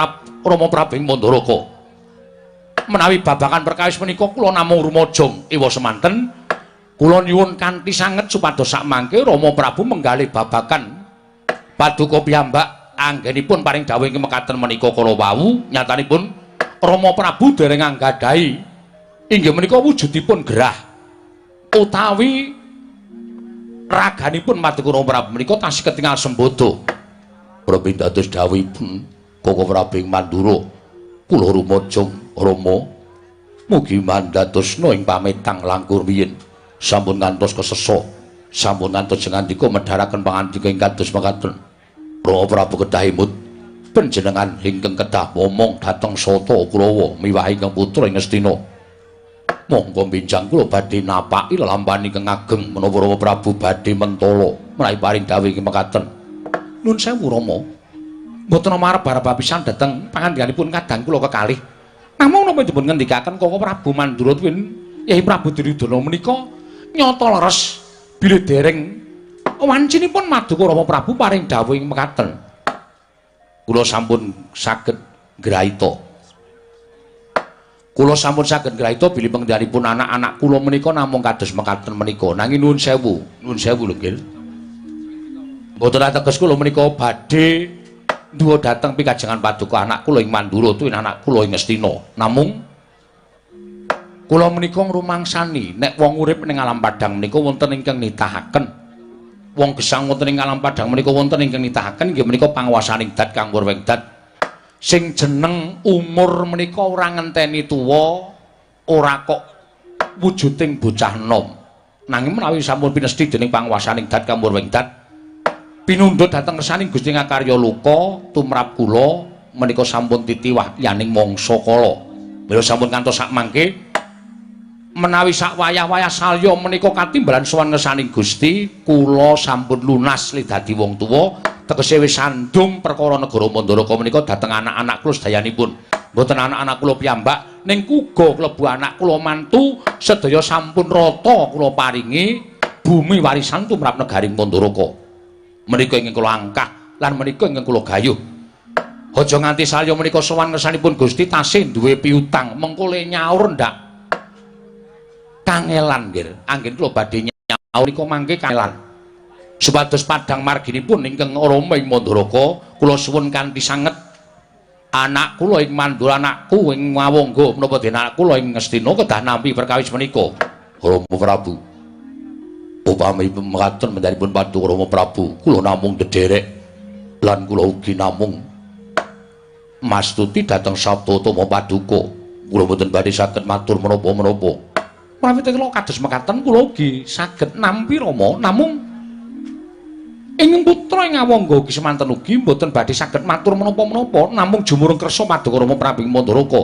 Rama Prabu Mandaraka? Menawi babakan perkawis menika kula namung rumajang ewa semanten, kula nyuwun kanthi sanget supados sakmangke Rama Prabu menggalih babakan paduka piyambak anggenipun paring dawuh ing mekaten menika kala wau. Nyatanipun Rama Prabu dereng anggadhahi inggih menika wujudipun gerah utawi raganipun paduka Rama Prabu menika tasih ketingal sembada. Prabu dados dawuhipun Koko Prabu ing Mandura, kula rumajang Rama mugi mandhatosna ing pametang langkung rumiyin. Sampun ngantos kesesa, sampun ngantos ngandika medharaken pangandika ing kados mekaten. Rama Prabu kedah emut, panjenengan ingkang kedah momong dhateng Sata Kurawa miwah ingkang putra ing Ngastina. Monggo benjang kula badhe napaki lelampahan ingkang ageng menapa Rama Prabu badhe mentala menawi paring dawuh ing mekaten. Nun sewu, Rama, mboten arep arep pisan dhateng pangandikanipun kadang kula kekalih. Namung napa dipun ngendikaken Koko Prabu Mandura tuwin Yai Prabu Duryudana menika nyata leres bilih dereng wancinipun Maduka Rama Prabu paring dawuh ing mekaten. Kula sampun saged ngraita. Kula sampun saged ngraita bilih pengendhanipun anak-anak kula menika namung kados mekaten menika. Nanging nuwun sewu, nuwun sewu lho nggih. Mboten ateges kula menika badhe nduwa dhateng pikajengan paduka anak kula ing Mandura tuwin anak kula ing Ngastina. Namung kula menika ngrumangsani nek wong urip ning alam padhang menika wonten ingkang nitahaken. Wong gesang wonten ing alam padhang menika wonten ingkang nitahaken, inggih menika panguwasaning dat kang wurwing dat. Sing jeneng umur menika ora ngenteni tuwa, ora kok wujuding bocah enom. Nanging menawi sampun pinesti dening panguwasaning dat kang wurwing dat, pinundhut dhateng ngersaning Gusti Ngakarya Loka tumrap kula menika sampun titiwah yaning mangsa kala. Mila sampun kantos sakmangke menawi sak wayah-wayah salya menika katimbalan sowan ngersaning Gusti, kula sampun lunas li dadi wong tuwa, tegese wis sandung perkara negara Mandaraka menika dhateng anak-anak kula sedayanipun. Mboten anak-anak kula piyambak, ning uga klebu anak kula mantu sedaya sampun rata kula paringi bumi warisan tumrap negari Mandaraka. Menika ingkang kula angkah lan menika ingkang kula gayuh. Aja nganti salya menika sowan ngersanipun Gusti tasih duwe piutang, mengko le nyaur ndak kangelan nggih. Anggen kula badhe nyaur nika mangke kangelan. Supados padhang marginipun ingkang rama ing Mandaraka, kula suwun kanthi sanget anak kula ing Mandura, anakku ing Ngawangga menapa dene anak kula ing Ngastina kedah nampi perkawis menika. Rama Prabu, upami mekaten mendaripun paduka Rama Prabu, kula namung ndederek lan kula ugi namung mastuti dhateng sabda utama paduka. Kula mboten badhe saged matur menapa-menapa. Menawi kula kados mekaten, kula ugi saged nampi, Rama, namung ing putra ing Ngawangga ugi semanten ugi mboten badhe saged matur menapa-menapa, namung jumurung kersa paduka Rama Prabu Mandaraka.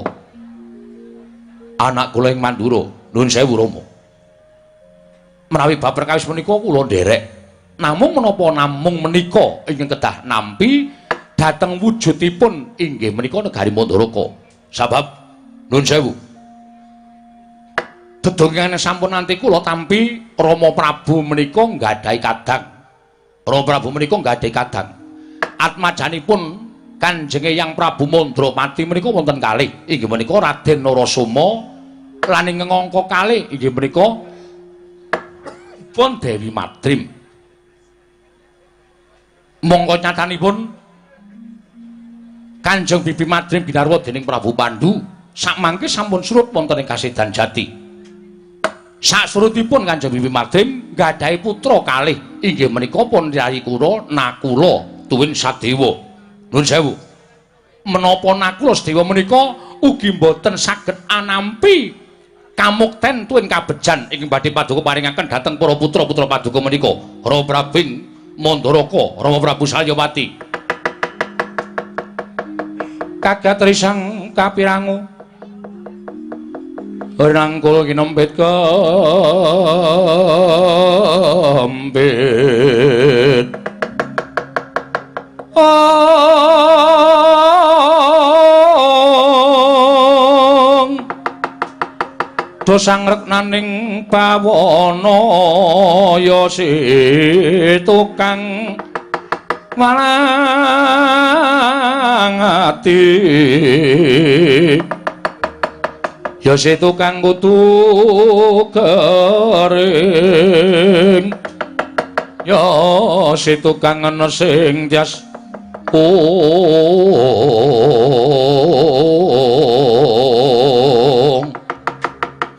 Anak kula ing Mandura, nuwun sewu Rama, menawi bab perkawis menika kula nderek, namung menapa namung menika ingkang kedah nampi dhateng wujudipun inggih menika negari Mandaraka. Sabab nuwun sewu, dedongan sampun nanti kula tampi Rama Prabu menika nggadahi kadang. Rama Prabu menika nggadahi kadang. Atmajanipun Kanjeng Eyang Prabu Mandrapati menika wonten kalih, inggih menika Raden Narasoma lan ing angka kalih inggih menika pun Dewi Madrim. Mongko nyatanipun Kanjeng Bibi Madrim ginarwa dening Prabu Pandu sakmangke sampun surut wonten ing Kasedan Jati. Sasurutipun Kanjeng Bibi Madrim nggadahi putra kalih inggih menika pun Yayi Kura Nakula tuwin Sadewa. Nuwun sewu. Menapa Nakula Sadewa menika ugi mboten saged anampi kamukten tuwin kabejan ingkang badhe paduka paringaken dhateng para putra-putra paduka menika. Rama Prabu Mandaraka, Rama Prabu Salyapati. Kagat risang kapirangu rangkul kinempit kempit. Ong do sangreknaning bawana ya si tukang walang ati ya si tukang kudu kering ya si tukang ana sing tias ong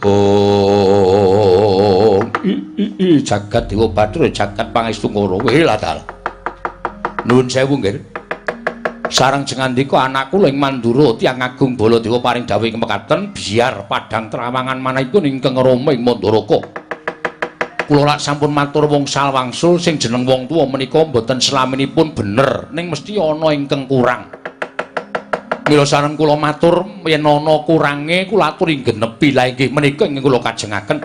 ong i jagat dewa bathara jagat pangestu ngoro weh latal. Nuwun sewu nggih. Sareng jengandika anak kula ing Mandura tiyang agung Baladewa paring dawuh ing mekaten biar padhang trawangan manahipun ingkang Rama ing Mandaraka. Kula lak sampun matur wngsal wangsul sing jeneng wong tuwa menika mboten selaminipun bener ning mesti ana ingkang kurang. Mila sareng kula matur yen ana kurange kula aturi genepi la inggih menika ingkang kula kajengaken.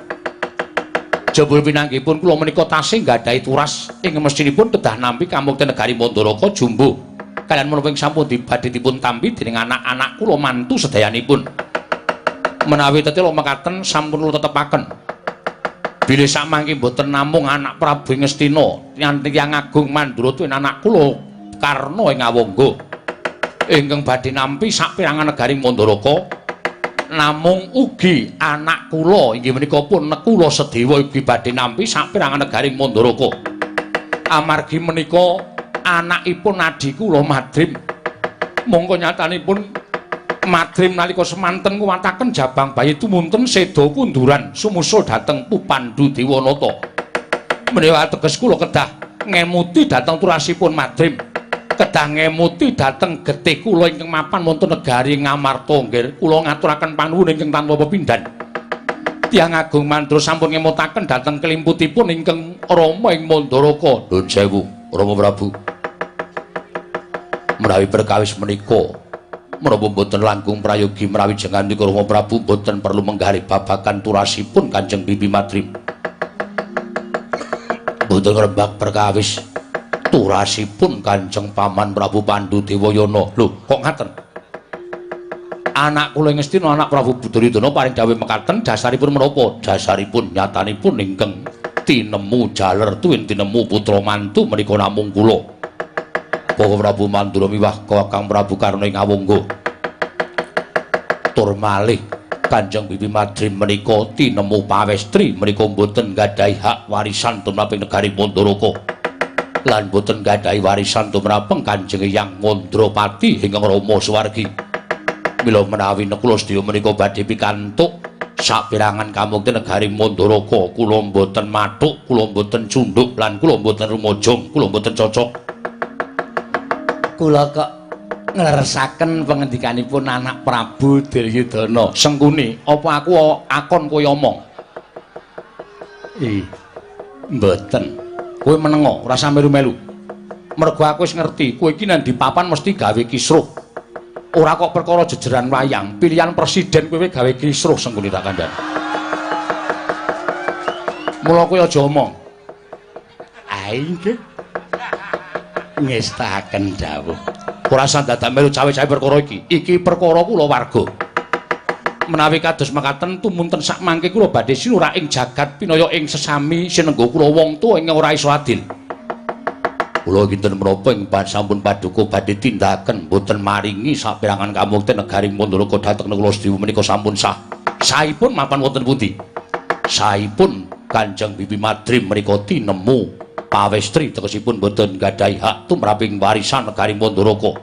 Jebul pinanggihipun kula menika tasih nggadahi turas ing mestinipun kedah nampi kamukten negari Mandaraka jumbuh. Kaliyan menapa ing sampun badhe dipun tampi dening anak-anak kula mantu sedayanipun. Menawi tetela mekaten sampun kula tetepaken. Bilih samangke mboten namung anak Prabu Ngastina, tiyang agung Mandura tuwin anak kula Karna ing Awangga. Ingkang badhe nampi saperangan negari Mandaraka namung ugi anak kula inggih menika pun Nekula Sedewa ugi badhe nampi saperangan negari Mandaraka. Amargi menika anakipun adhi kula Madrim. Mongko nyatanipun Madrim nalika semanten nguwataken jabang bayi tumunten seda kunduran sumusul dhateng Pupandu Dewanata. Menawi ateges kula kedah ngemuti dhateng turasipun Madrim. Kedah ngemuti dhateng getih kula ingkang mapan wonten negari Ngamarta nggih. Kula ngaturaken panuwun ingkang tanpa pepindhan. Tiyang agung Mandura sampun ngemutaken dhateng kelimputipun ingkang Rama ing Mandaraka. Nuwun sewu, Rama Prabu. Menawi perkawis menika menapa mboten langkung prayogi menawi jengandika Rama Prabu mboten perlu menggalih babagan turasipun Kanjeng Bibi Madrim. Mboten ngrembak perkawis turasipun Kanjeng Paman Prabu Pandu Dewayana. Lho, kok ngaten? Anak kula Ngastina anak Prabu Duryudana paring dawuh mekaten dasaripun menapa? Dasaripun nyatanipun ingkang tinemu jaler tuwin tinemu putra mantu menika namung kula. Bapak Prabu Mandura miwah Kakang Prabu Karna ing Awangga. Tur malih Kanjeng Bibi Madrim menika tinemu pawestri menika mboten nggadahi hak warisan tumraping negari Mandaraka. Lan mboten nggadahi warisan tumraping Kanjeng Hyang Mandrapati ingkang Rama Suwargi. Mila menawi Nekula sedaya menika badhe pikantuk saperangan kamukten negari Mandaraka, kula mboten mathuk, kula mboten cunduk lan kula mboten rumajang, kula mboten cocok. Kula kok ngleresaken pangendikanipun anak Prabu Duryudana. Sengkuni, apa aku akon kowe omong? Mboten. Kowe menengo, ora usah melu-melu. Mergo aku wis ngerti, kowe iki nang di papan mesti gawe kisruh. Ora kok perkara jejeran wayang, pilihan presiden kowe gawe kisruh Sengkuni tak kandhani. Mula kowe aja omong. Ae nggih. Ngestaken dawuh. Ora usah dadak melu cawe-cawe perkara iki. Iki perkara kula warga. Menawi kados mekaten tumunten sak mangke kula badhe sinurak ing jagat pinaya ing sesami sinengga kula wong tuwa ingkang ora iso adil. Kula kinten menapa ing sampun paduka badhe tindaken mboten maringi saperangan kamukten negari Mandaraka dhateng kula sedaya menika sampun sah. Sahipun mapan wonten pundi? Sahipun Kanjeng Bibi Madrim menika tinemu pawestri tegesipun mboten nggadahi hak tumraping warisan negari Mandaraka.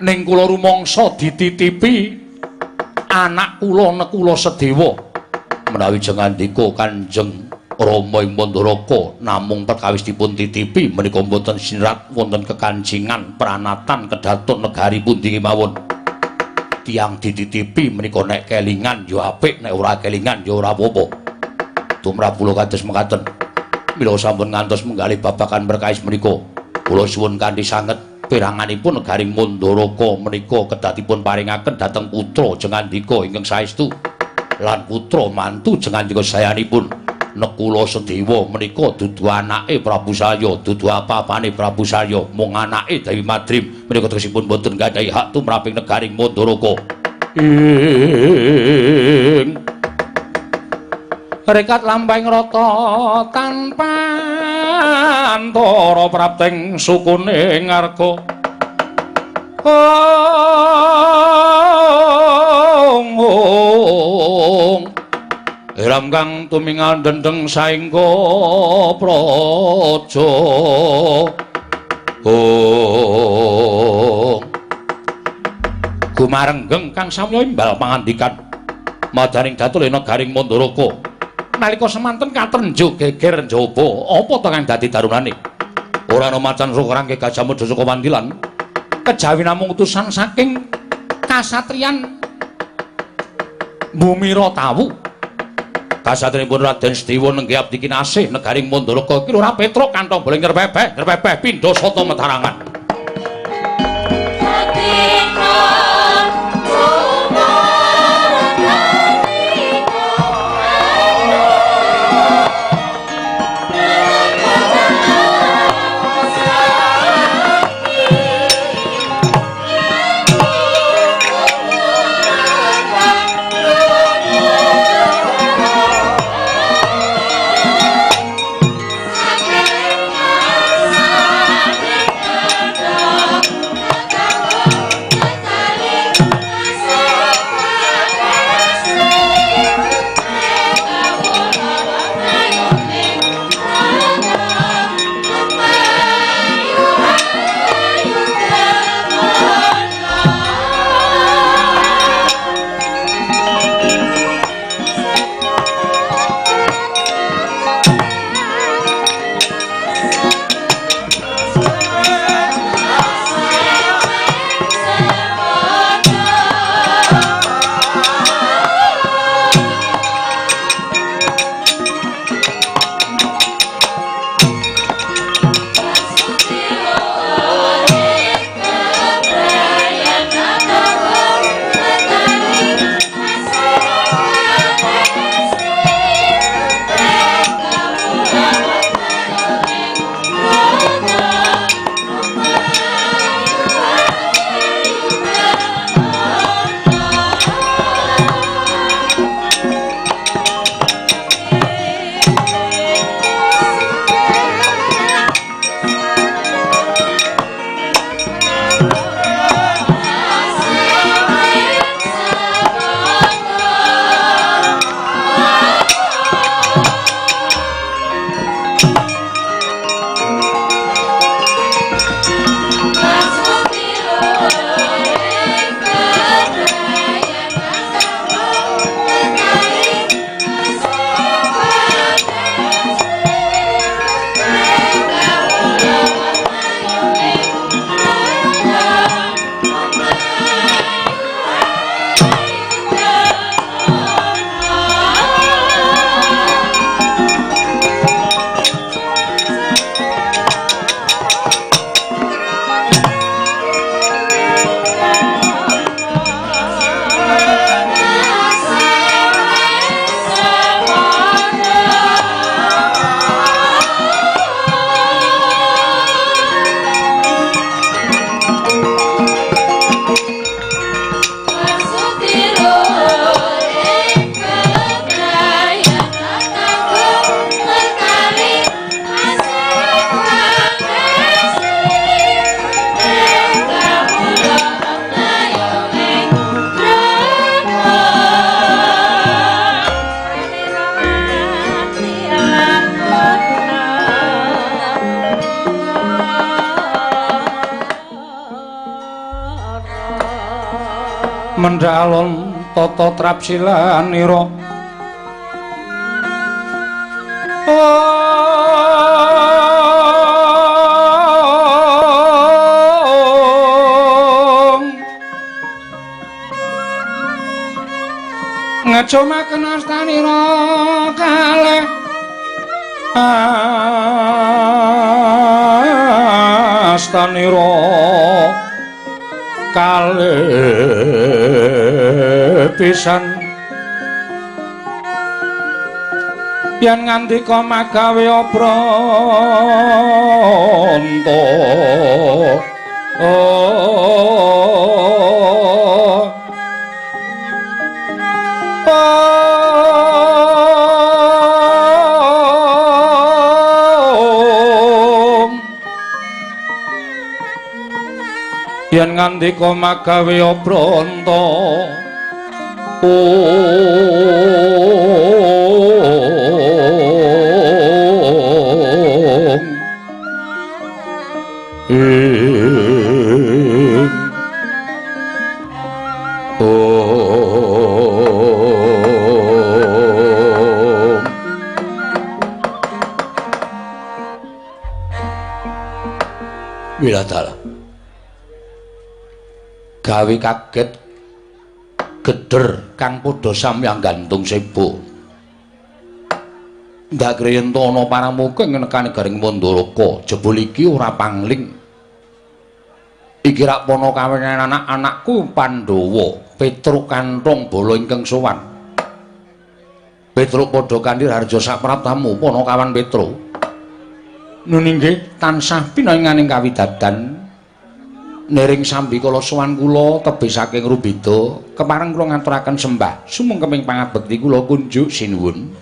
Ning kula rumangsa dititipi anak kula Nekula Sedewa. Menawi jengandika Kanjeng Rama ing Mandaraka namung perkawis dipun titipi menika mboten sinerat wonten kekancingan pranatan kedaton negari pundi kemawon. Tiyang dititipi menika nek kelingan ya apik, nek ora kelingan ya ora apa-apa. Tumrap kula kados mekaten. Mila sampun ngantos menggalih babagan perkawis menika. Kula suwun kanthi sanget peranganipun negari Mandaraka menika kedah dipun paringaken dhateng putra jengandika ingkang saestu lan putra mantu jengandika sayanipun. Nekula Sedewa menika dudu anake Prabu Salya, dudu apa-apane Prabu Salya, mung anake Dewi Madrim menika tegesipun boten gadhahi hak tumraping negari Mandaraka. Ing rekat lampahing rata tanpa antara prapting sukune ngarga. Ong Eram kang tumingal dendeng saengga praja. Oh. Gumarenggeng kang samya imbal pangandikan madaning datul negaring Mandaraka. Nalika semanten katrenjuk geger njaba, apa ta kang dadi darunane? Ora ana macan sukrangke Gajah Mada saka Wandilan. Kejawi namung utusan saking kasatriyan Bumira Tawu. Kasatriyanipun Raden Sedewa nenggih abdi kinasih negaring Mandaraka iki ora petruk kantong boleh ngrepepeh, ngrepepeh pindha sata metarangan. Mendhalon tata trapsilanira Ngecumaken astanira kalih astanira kalih pisan yen ngandika magawe obranta. Yen ngandika magawe obranta. Wiladala gawe kaget geder kang padha samyang gantung sebo. Ndak griyenta ana paramuka ing nekane Garing Mandaraka, jebul iki ora pangling. Iki rak panakawenan anak-anakku Pandhawa, Petruk Kanthong bala ingkang sowan. Petruk padha kanthi harja sapraptamu panakawan Petruk. Nun inggih tansah pinaringaning kawidadan. Nering sambikala sowan kula tebih saking Rubeda, kepareng kula ngaturaken sembah sumengkeming pangabekti kula kunjuk sinuwun.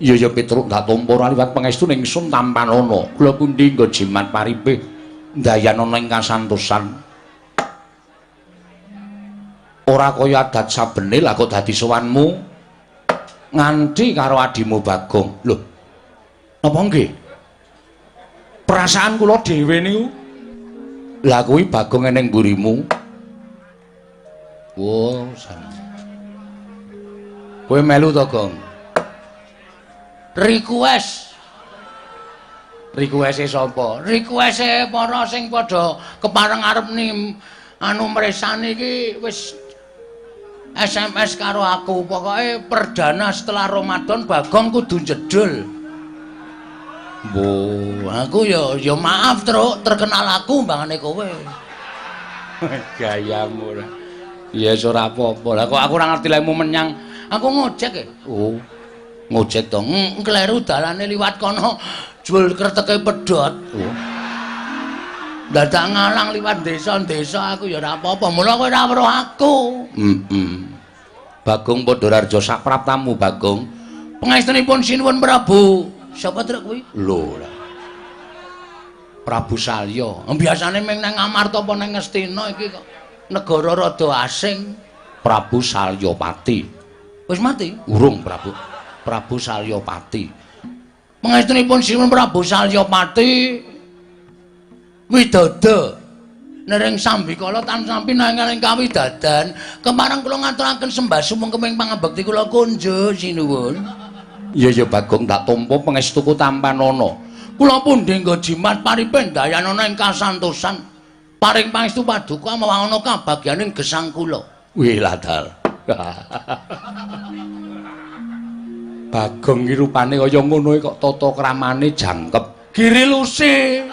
Iya ya Petruk ndak tampa ora liwat pangestune ingsun tampanana. Kula pundi nggo jimat paripih ndayanana ing kasantosan. Ora kaya adat sabene lah kok dadi sowanmu nganti karo adimu Bagong. Lho, napa nggih? Perasaan kula dhewe niku. Lah kuwi Bagong eneng mburimu. Wo, kowe melu to, Gong? Request. Requeste sapa? Requeste para sing padha kepareng arep nim anu mresani iki wis SMS karo aku. Pokoke perdana setelah Ramadan Bagong kudu jedul. Mbo, aku ya maaf Truk, terkenal aku mbangane kowe. Gayamu ora. Ya wis ora apa-apa. Lah kok aku ora ngerti lehmu menyang. Aku ngojek e. Oh. Ngojek to. Kleru dalane liwat kono jebul kreteke pedhot. Oh. Dadak ngalang liwat desa-desa aku ya ora apa-apa. Mula kowe ora weruh aku. Heeh. Bagong Padhararja sapraptamu Bagong. Pangestunipun sinuwun Prabu. Sapa truk kuwi? Lho. Prabu Salya. Biasane ming nang Amarta apa nang Ngastina iki kok negara rada asing. Prabu Salyapati. Wis mati? Urung Prabu. Prabu Salyapati. Pangestunipun sinuwun Prabu Salyapati widodo nering sambikala tansah pinanganing kawidadan. Kepareng kula ngaturaken sembah sumengkeming pangabekti kula kunjuk sinuwun. Iya ya Bagong tak tampa pangestuku tampanana. Kula pundi nggo jimat paripe ndayanana ing kasantosan. Paring pangestu paduka mawana kabagyaning gesang kula. Wiladal. Bagong iki rupane kaya ngono kok tata kramane jangkep. Giri luse.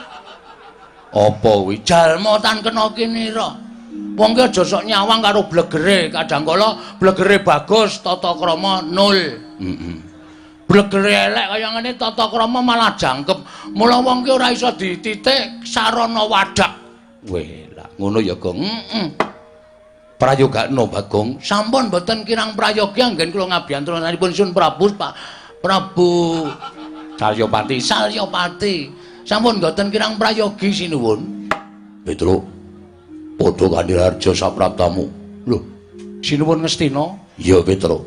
Apa kuwi? Jalma tan kena kinira. Wong ki aja sok nyawang karo blegere, kadang kala blegere bagus tata krama nol. Heeh. Blegere elek kaya ngene tata krama malah jangkep. Mula wong ki ora iso dititik sarana wadak. Weh, lah ngono ya, Gong. Heeh. Prayogakno Bagong. Sampun mboten kirang prayogi anggen kula ngabiyantranipun Sun Prabu Pak Prabu Salyapati. Salyapati. Sampun mboten kirang prayogi sinuwun. Petruk. Padha kanthi harja sapraptamu. Lho, sinuwun Ngastina? Iya, Petruk.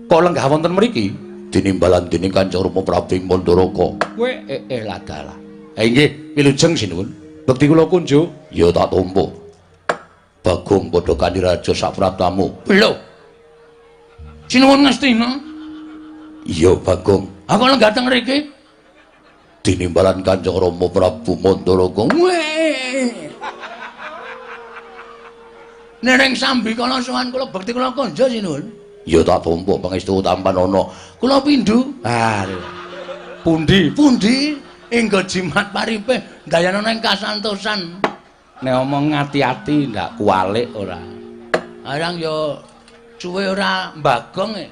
Kok lenggah wonten mriki? Tinimbalan dening Kanca Rama Prabu ing Mandaraka. Kowe ladalah. Ha inggih, wilujeng sinuwun. Bekti kula kunjuk. Ya tak tampa. Bagong padha kanthi raja sapraptamu. Lho. Sinuwun Ngastina? Iya, Bagong. Aku lenggah teng mriki. Tinimbalan Kanjeng Rama Prabu Mandaraka. Weh. Nereng sambikala sowan kula bekti kula konjo sinuwun. Ya tak tampa pangestu tampanana. Kula pindhu. Ah. Pundi? Pundi? Enggo jimat paripe ndayanana ing kasantosan. Nek omong ati-ati ndak kualik ora. Arang ya suwe ora mbagong e.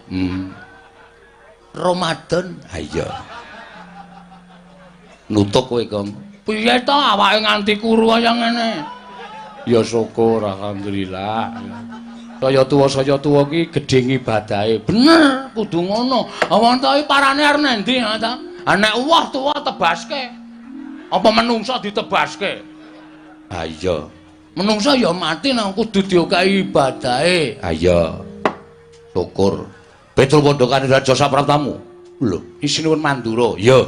Ramadan. Ha iya. Nutuk kowe, Gong. Piye to awake nganti kuru kaya ngene? Ya syukur alhamdulillah. Saya tuwa ki gedhe ngibadahe. Bener, kudu ngono. Wong to iki parane arep nendi ha ta? Nek uwah tuwa tebaske. Apa menungsa ditebaske? Ha iya. Menungsa ya mati nang kudu diokahi ibadahe. Ha iya. Syukur. Petro Pandhakane Raja Sapraptamu. Lho, isinuwun Mandura. Ya.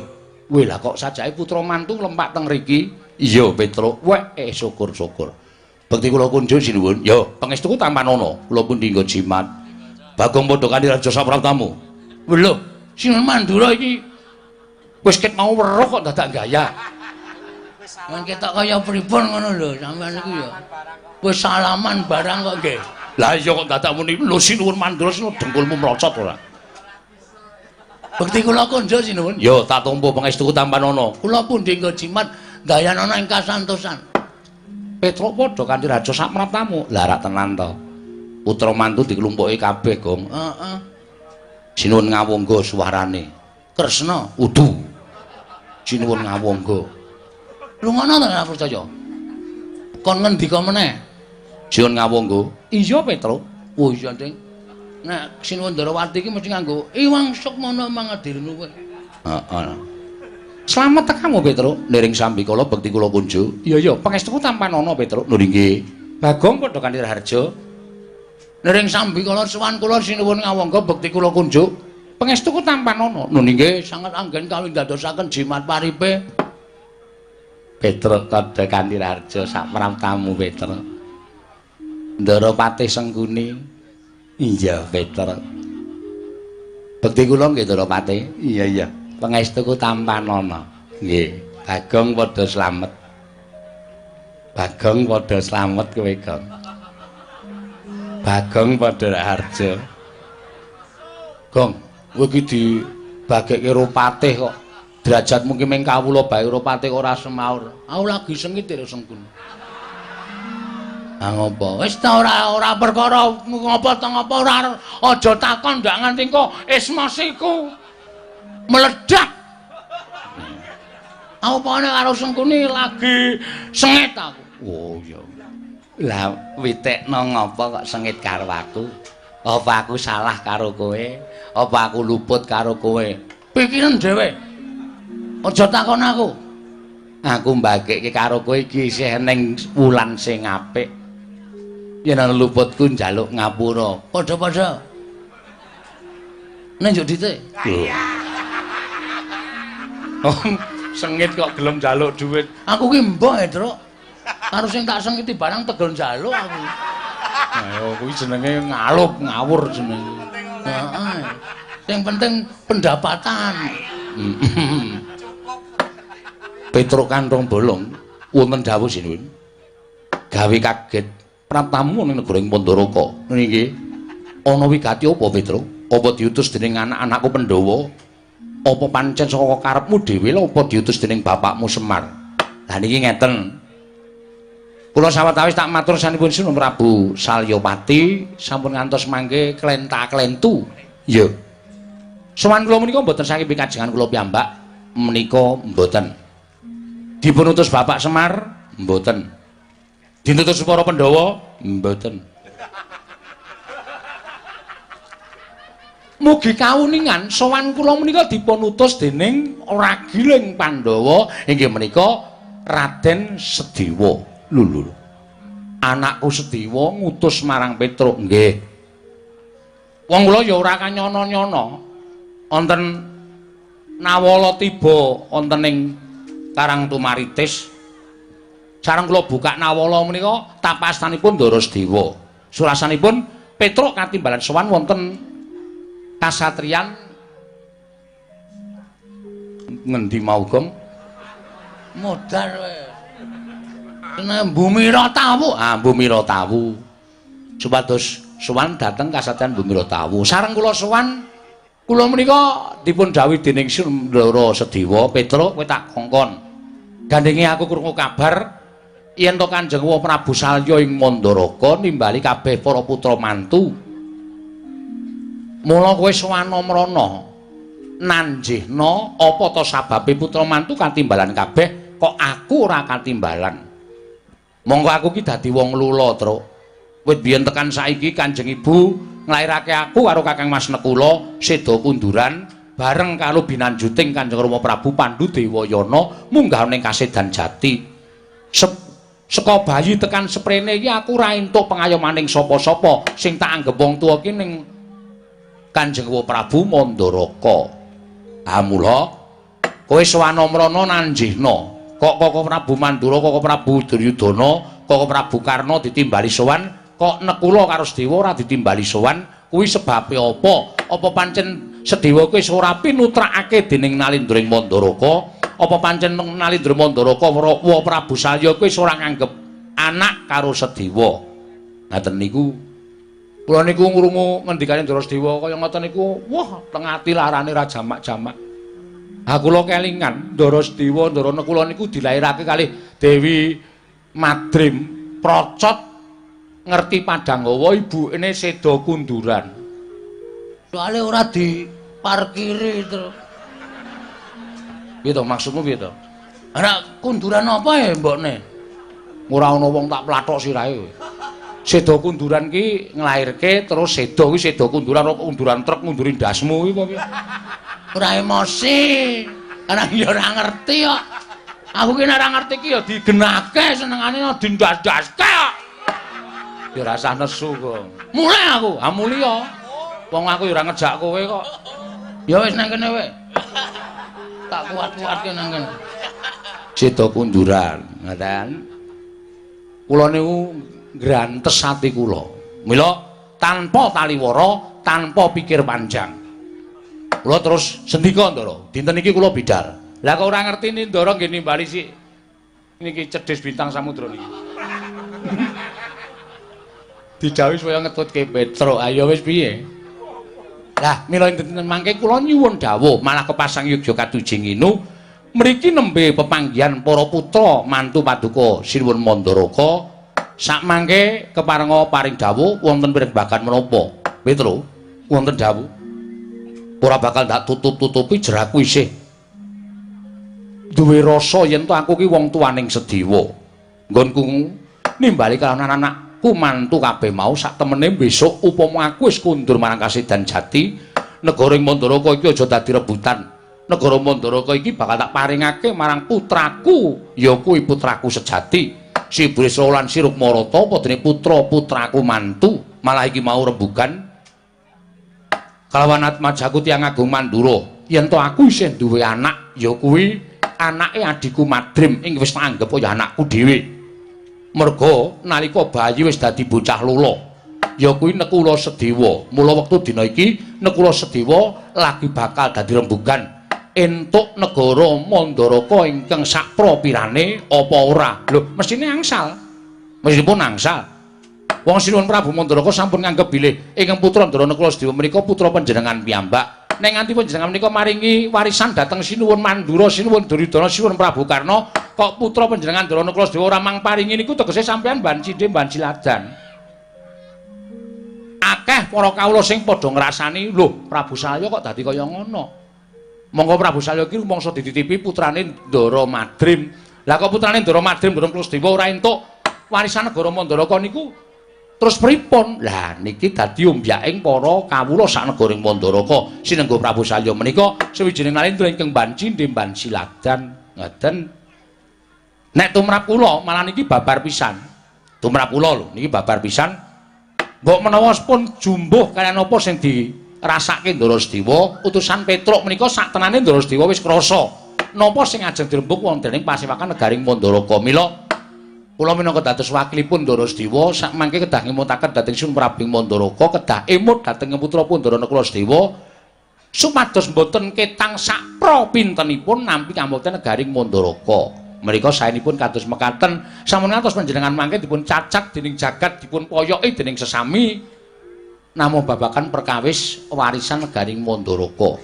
Weh lah kok sajake putra mantu lempak teng riki? Iya, Petro. Weh, syukur-syukur. Bekti kula kunjuk sinuwun. Ya, pangestuku tampanana. Kula pundi nggo jimat. Bagong Pandhakane Raja Sapraptamu. Lho, sinuwun Mandura iki wis ket mau weruh kok dadak gaya. Men ketok kaya pripun ngono lho, sampean iku ya. Wis salaman barang kok nggih. Lah iya kok dadak muni lho sinuwun Mandura sinuwun dengkulmu mlocot ora. Bekti kula konjo sinuwun. Ya tak tampa pangestuku tampanana. Kula pundi nggo jimat ndayanana ing kasantosan. Petruk padha kanthi raja sapraptamu. Lah rak tenan to. Putra mantu diklumpuki kabeh, Gong. Heeh. Sinuwun ngawangga suwarane. Kresna udu. Sinuwun ngawangga. Lho ngono to ora percaya. Kon ngendika meneh? Sinuwun ngawangga. Iya, Petruk. Oh iya, Ding. Nek Sinuwun Ndarawati iki mesti nganggo Iwang Sukmana mangadirnu kowe. Heeh. Slamet tekamu, Petruk. Niring sambikala bekti kula kunjuk. Iya, iya, pangestuku tampanana, Petruk. Lho nggih. Bagong padha kanthi raharja. Niring sambikala sowan kula sinuwun ngawangga bekti kula kunjuk. Pangestuku tampanana. Lho nggih, sanget anggen kawindadosaken jimat paripe. Petruk padha kanthi raharja sapraptamu, Petruk. Ndara Patih Sengkuni. Iya, Petruk. Bekti kula nggih, Ndara Patih. Iya, iya. Pangestuku tampanana. Nggih, Bagong padha slamet. Bagong padha slamet kowe, Gong. Bagong padha raharja. Gong, kowe iki dibagekke karo patih kok. Derajatmu ki ming kawula bae karo patih ora semaur. Aku lagi sengit lho Sengkun. Ah ngopo? Wis ta ora perkara ngopo ta ngopo ora aja takon ndak nganti engko esmasiku meledak. Aku pokoknya karo Sengkuni lagi sengit aku. Oh iya. Lah witekno ngopo kok sengit karo aku? Apa aku salah karo kowe? Apa aku luput karo kowe? Pikiran dhewe. Aja takon aku. Aku mbagekke karo kowe iki isih ning wulan sing apik. Yen ana luputku njaluk ngapura. Padha-padha. Nek njuk dite. Oh, sengit kok gelem njaluk dhuwit. Aku ki mbah, Truk. Karo sing tak sengiti barang tegel njaluk aku. Ayo kuwi jenenge ngalup, ngawur jenenge. Heeh. Sing penting pendapatan. Petruk Kantong Bolong wonten dawuh sinuwun. Gawe kaget praptamu ning negara ing Pandaraka. Nggih. Ana wigati apa, Petruk? Apa diutus dening anak-anakku Pandhawa? Apa pancen saka karepmu dhewe lha apa diutus dening bapakmu Semar? Lah niki ngeten. Kula sawetawis tak matur sanipun Sinuwun Prabu Salyapati sampun ngantos mangke klenta-klentu. Iya. Sowan kula menika mboten saking pikajengan kula piyambak menika mboten. Dipun utus Bapak Semar mboten. Dinutus para Pandhawa mboten. Mugi kauningan sowan kula menika dipun utus dening ragiling Pandhawa inggih menika Raden Sedewa. Lho lho. Anakku Sedewa ngutus marang Petruk nggih. Wong kula ya ora kanyono-nyono. Wonten nawala tiba wonten ing Karang Tumaritis. Sareng kula buka nawala menika tapastanipun Ndara Sedewa. Surasanipun Petruk katimbalan sowan wonten kasatriyan Ngendi mau, Gong? Modar kowe. Seneng Bumira Tawu. Ah, Bumira Tawu. Supados sowan dhateng kasatyan Bumira Tawu. Sareng kula sowan, kula menika dipun dhawuhi dening Sundara Sedewa, "Petruk, kowe tak kongkon. Gandenge aku krungu kabar yen to Kanjeng Prabu Salya ing Mandaraka nimbali kabeh para putra mantu. Mula kowe sowan mrana nanjihna apa to sababe putra mantu katimbalan kabeh kok aku ora katimbalan. Monggo aku ki dadi wong lula, Truk. Wit biyen tekan saiki Kanjeng Ibu nglairake aku karo Kakang Mas Nekula seda kunduran bareng karo binanjuting Kanjeng Rama Prabu Pandu Dewayana munggah ning Kasedan Jati. Saka bayi tekan seprene iki aku ora entuk pengayomaning sapa-sapa, sing tak anggep wong tuwa ki ning Kanjeng Prabu Mandaraka. Ha mula kowe sowan mrana nanjihna kok Koko Prabu Mandura, Koko Prabu Duryudana, Koko Prabu Karna ditimbali sowan, kok Nekula karo Sedewa ora ditimbali sowan, kuwi sebabe apa? Apa pancen Sedewa kuwi wis ora pinutrakake dening Nalindra ing Mandaraka? Apa pancen Nalindra Mandaraka wa Prabu Salya kuwi wis ora nganggep anak karo Sedewa?" Ngaten niku. Kula niku ngrungu ngendikane Ndara Sedewa kaya ngoten niku, wah, teng ati larane ra jamak-jamak. Ha kula kelingan Ndara Sedewa, Ndara Nekula niku dilairake kalih Dewi Madrim Procot ngerti Padanghawa, ibune seda kunduran. Soale ora diparkiri to. Piye to maksudmu, piye to? Ora kunduran apa ya mbokne? Ora ana wong tak plathok sirahe kowe. Seda kunduran ki nglairke terus seda kuwi seda kunduran, ora kunduran truk ngunduri ndasmu kuwi apa piye? Ora emosi. Ana ya ora ngerti kok. Aku ki nek ora ngerti ki ya digenake senengane dindas-daske kok. Ya ora usah nesu kok. Mulih aku, ha mulih ya. Wong aku ya ora ngejak kowe kok. Ya wis nang kene wae. Tak kuat-kuatke nang kene. Seda kunduran, ngoten. Kula niku ngrantes ati kula. Mila tanpa taliwara, tanpa pikir panjang. Kula terus sendika, "Ndara, dinten iki kula bidal." Lah kok ora ngerti ni Ndara nggih nimbali sik niki Cedhis Bintang Samudra niki. Didhawuhi supaya ngetutke Petruk. Ayo wis piye? Lah mila ing dinten mangke kula nyuwun dawuh malah kepasang yogya katujing inu mriki nembe pepanggihan para putra mantu paduka Sinuwun Mandaraka. Sakmangke keparenga paring dawuh wonten pirembagan menapa? Petro, wonten dawuh. Ora bakal ndak tutup-tutupi jeraku isih duwe rasa yen to aku ki wong tuaning Sedewa. Nggonku nimbali kalawan anak-anakku mantu kabeh mau, sak temene besok upama aku wis kundur marang Kasedan Jati, negara ing Mandaraka iki aja dadi rebutan. Negara Mandaraka iki bakal tak paringake marang putraku, ya kuwi putraku sejati. Si Bresra lan si Rukmarata, apa dene putra-putraku mantu, malah iki mau rembugan kalawan atmajaku tiyang agung Mandura yen to aku isih duwe anak, ya kuwi anake adhiku Madrim ing wis tak anggep kaya anakku dhewe. Merga nalika bayi wis dadi bocah lula, ya kuwi Nekula Sedewa. Mula wektu dina iki Nekula Sedewa lagi bakal dadi rembugan entuk negara Mandaraka ingkang sakpropirane apa ora? Lho, mesthine angsal. Mesthipun angsal. Wong Sinuwun Prabu Mandaraka sampun nganggep bilih ingkang putra Ndara Nekula Sedewa menika putra panjenengan piyambak. Ning nganti panjenengan menika maringi warisan dhateng Sinuwun Mandura, Sinuwun Duryudana, Sinuwun Prabu Karna, kok putra panjenengan Ndara Nekula Sedewa ora mang paringi niku tegese sampeyan ban cindhe ban siladan. Akeh para kawula sing padha ngrasani, lho, Prabu Salya kok dadi kaya ngono. Monggo Prabu Salya iki rumangsa dititipi putrane Ndara Madrim. Lah kok putrane Ndara Madrim Ndara Dewa ora entuk warisan negara Mandaraka niku terus pripun? Lah niki dadi ombyaking para kawula sak negara ing Mandaraka. Sinengga Prabu Salya menika sawijining nalendra ingkang banci ndemban siladan. Ngoten. Nek tumrap kula malah niki babar pisan. Tumrap kula lho niki babar pisan. Mbok menawa pun jumbuh kaliyan apa sing di rasake Ndara Sedewa, utusan Petruk menika sak tenane Ndara Sedewa wis krasa napa sing ajeng dirembug wonten ing pasewakan negaring Mandaraka. Mila kula minangka dados wakilipun Ndara Sedewa sak mangke kedah ngemutaken dhateng Sun Prabu Mandaraka, kedah emut dhateng putra Ndara Nakula Sedewa Supados mboten ketang sakpra pintenipun nampi kamukten negaring Mandaraka. Menika saenipun kados mekaten, sampun ngantos panjenengan mangke dipun cacat dening jagat, dipun poyoki dening sesami namung babagan perkawis warisan negaring Mandaraka.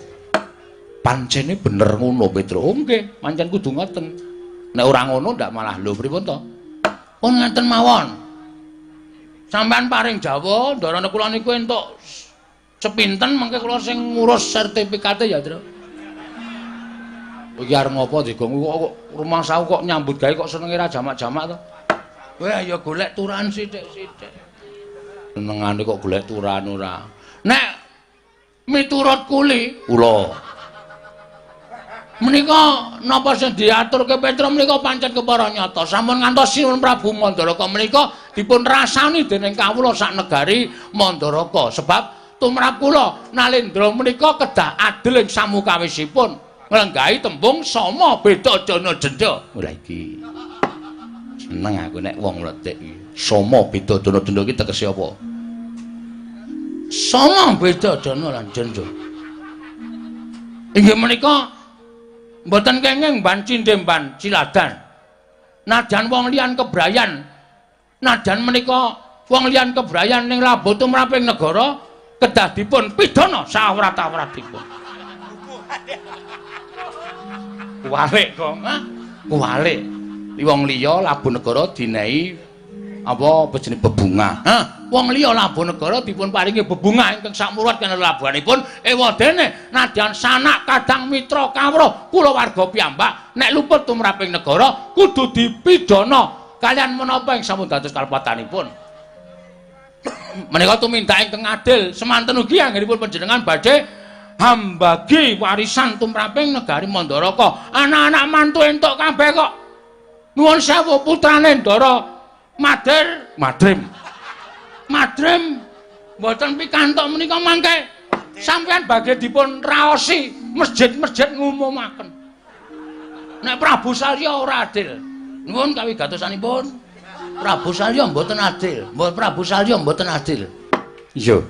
Pancene bener ngono, Petro. Oh, nggih, pancen kudu ngoten. Nek ora ngono ndak malah lho pripun to? Pun ngeten mawon. Sampeyan paring Jawa, ndarane kula niku entuk sepinten mengke kula sing ngurus sertifikate ya, Tru. Iki arep ngopo Digong kok rumangsaku kok nyambut gawe kok senenge ra jamak-jamak to. Kowe ya golek turan sithik-sithik. Senengane kok golek turan ora. Nek miturut kuli kula menika napa sing diaturke Petro menika pancen kepara nyata. Sampun ngantos Sinuwun Prabu Mandaraka menika dipun rasani dening kawula sak negari Mandaraka. Sebab tumrap kula Nalendra menika kedah adil ing samukawisipun nglenggahi tembung sama beda dana denda. Ora iki. Seneng aku nek wong mlethik iki. Sama beda dana denda iki tegese apa? Sama beda dana lan denda. Inggih menika mboten kenging ban cindhe ban ciladan. Najan wong liyan kebrayan, najan menika wong liyan kebrayan ning labuh tumraping negara kedah dipun pidana sawrat-awratipun. Kuwalik kok, ha? Kuwalik. Wong liya labuh negara dinehi apa jenenge bebungah. Ha, wong liya labuh negara dipun paringi bebungah ingkang sakmurat kena labuhanipun ewadene nadyan sanak kadang mitra kawruh kulawarga piyambak nek luput tumraping negara kudu dipidana kalian menapa ing sampun dados kalepatanipun. Menika tumindak ingkang adil semanten ugi anggenipun panjenengan badhe hambagi warisan tumraping negari Mandaraka. Anak-anak mantu entuk kabeh kok. Nuwun sewu putrane Ndara Madir, Madrim. Madrim mboten pikantuk menika mangke sampeyan badhe dipun raosi masjid-masjid ngumumaken. Nek Prabu Salya ora adil. Nuwun kawigatosanipun. Prabu Salya mboten adil. Prabu Salya mboten adil. Iya.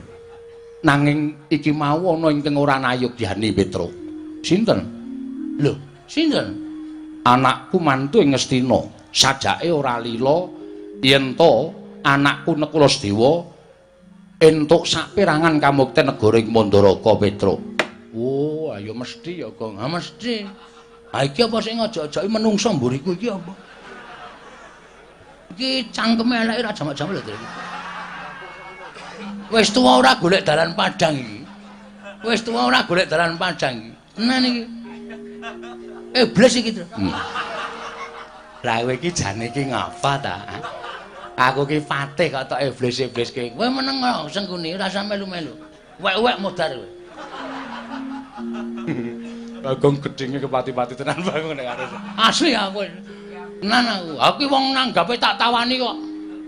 Nanging iki mau ana ingkang ora nayogyani Petro. Sinten? Lho, sinten? Anakku mantu ing Ngastina. Sajake ora lila yen to anakku Nekula Sedewa entuk saperangan kamukten negara ing Mandaraka Petro. Oh, ayo mesti ya, Gong. Ha mesti. Ha iki apa sing ngajak-ajaki menungsa mburiku iki apa? Iki cangkeme eleke ra jamak-jamak lho iki. Wis tuwa ora golek dalan padhang iki. Wis tuwa ora golek dalan padhang iki. Tenan iki. Iblis iki, Tru. Lah kowe iki jane iki ngapa ta? Aku ki patih kok tok iblis-ibliske. Kowe meneng kok Sengkuni ora usah melu-melu. Wek-wek modar kowe. Bagong gedhinge kepati-pati tenan Bagong nek arep. Asli aku. Tenan aku. Aku wong nanggape tak tawani kok.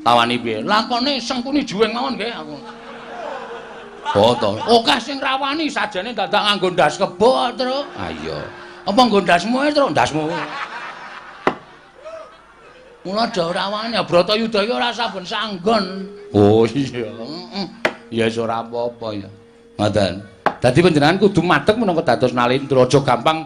Tawani piye? Lakone Sengkuni juweng mawon nggih aku. Oh to. Akeh sing rawani sajane dadak nganggo ndas kebo, Tru. Ah iya. Apa nggo ndasmu ae, Tru? Ndasmu. Mula aja ora wani, Bratayuda iki ora saben sanggon. Oh iya. Heeh. Ya wis ora apa-apa ya. Ngoten. Dadi panjenengan kudu madeg minangka dados Nalendra, aja gampang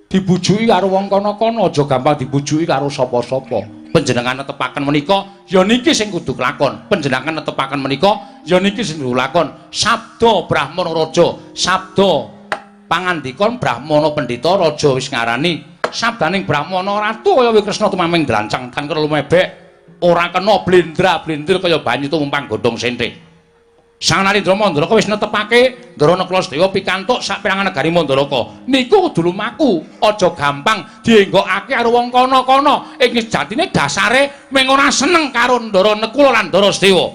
dibujuki karo wong kono-kono, aja gampang dibujuki karo sapa-sapa. Panjenengan netepaken menika ya niki sing kudu kelakon. Panjenengan netepaken menika ya niki sing kudu lakon. Sabda Brahmana Raja, sabda pangandika Brahmana Pendhita Raja wis ngarani sabdaning Brahmana Ratu kaya Kresna tumaming drancang tan kena lumebek ora kena blendra-blendir kaya banyu tumumpang godhong sente. Sang Narendra Mandaraka wis netepake Ndara Nakula Sedewa pikantuk saperangan negari Mandaraka. Niku kudu lumaku, aja gampang dienggokake karo wong kono-kono. Ing sejatine dasare mung ora seneng karo Ndara Nakula lan Ndara Sedewa.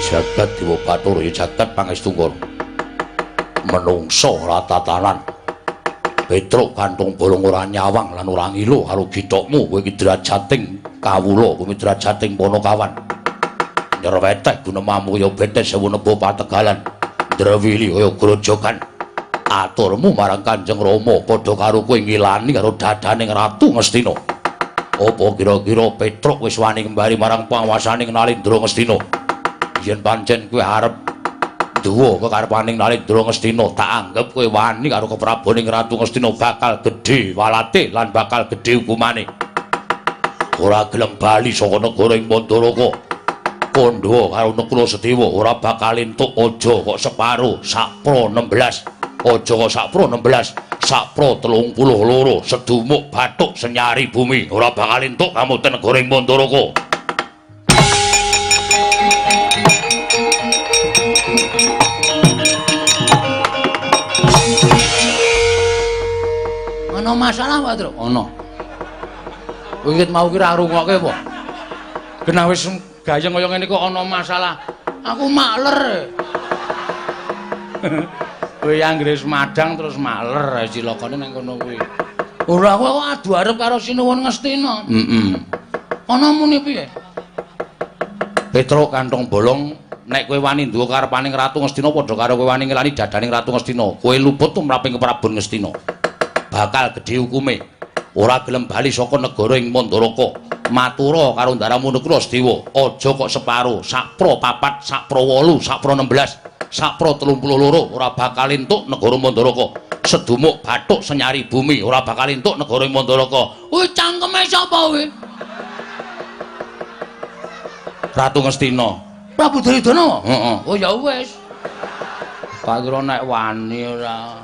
Jagat Dewa Bathara ya jagat pangestungkara. Menungsa ora tatanan. Petruk gantung bolong ora nyawang lan ora ngilu karo githokmu kowe iki drajating kawula, kowe drajating Panakawan. Nyerweteh gunemamu kaya betes sewu nebo pategalan. Ndrewili kaya grojogan. Aturmu marang Kanjeng Rama padha karo kowe ngilani karo dadaning Ratu Ngastina. Apa kira-kira Petruk wis wani kembali marang panguwasaning Nalendra Ngastina? Yen pancen kowe arep duwa kekarepaning Nalendra Ngastina, tak anggep kowe wani karo kepraboning Ratu Ngastina bakal gedhe walate lan bakal gedhe hukumane. Ora gelem bali saka negara ing Mandaraka. Kandha karo Nakula Sedewa ora bakal entuk aja kok separo sakpro 16. Aja kok sakpro 16, sakpro 32 sedumuk bathuk senyari bumi ora bakal entuk kamukten negara ing Mandaraka. Ana masalah Pak Truk? Ana. Kowe iki mau ki ora rungokke apa? Genah wis gayeng kaya ngene kok ana masalah. Aku makler. Kowe anggere wis madang terus maler cilakane nang kono kuwi. Ora aku adu arep karo Sinuwun Ngastina. Heeh. Ana muni piye? Petruk kantong bolong, nek kowe wani nduwe karepaning Ratu Ngastina padha karo kowe wani ngelani dadaning Ratu Ngastina. Kowe luput tumraping Prabon Ngastina. Bakal gedhe hukume. Ora gelem bali saka negara ing Mandaraka. Matura karo ndaramu Nakula Sedewa, aja kok separo, sakpro 4, sakpro 8, sakpro 16, sakpro 32 ora bakal entuk negara Mandaraka. Sedumuk bathuk senyari bumi ora bakal entuk negara Mandaraka. Kuwi cangkeme sapa kuwi? Ratu Ngastina. Prabu Duryudana? Heeh. Oh ya wis. Tak kira nek wani ora.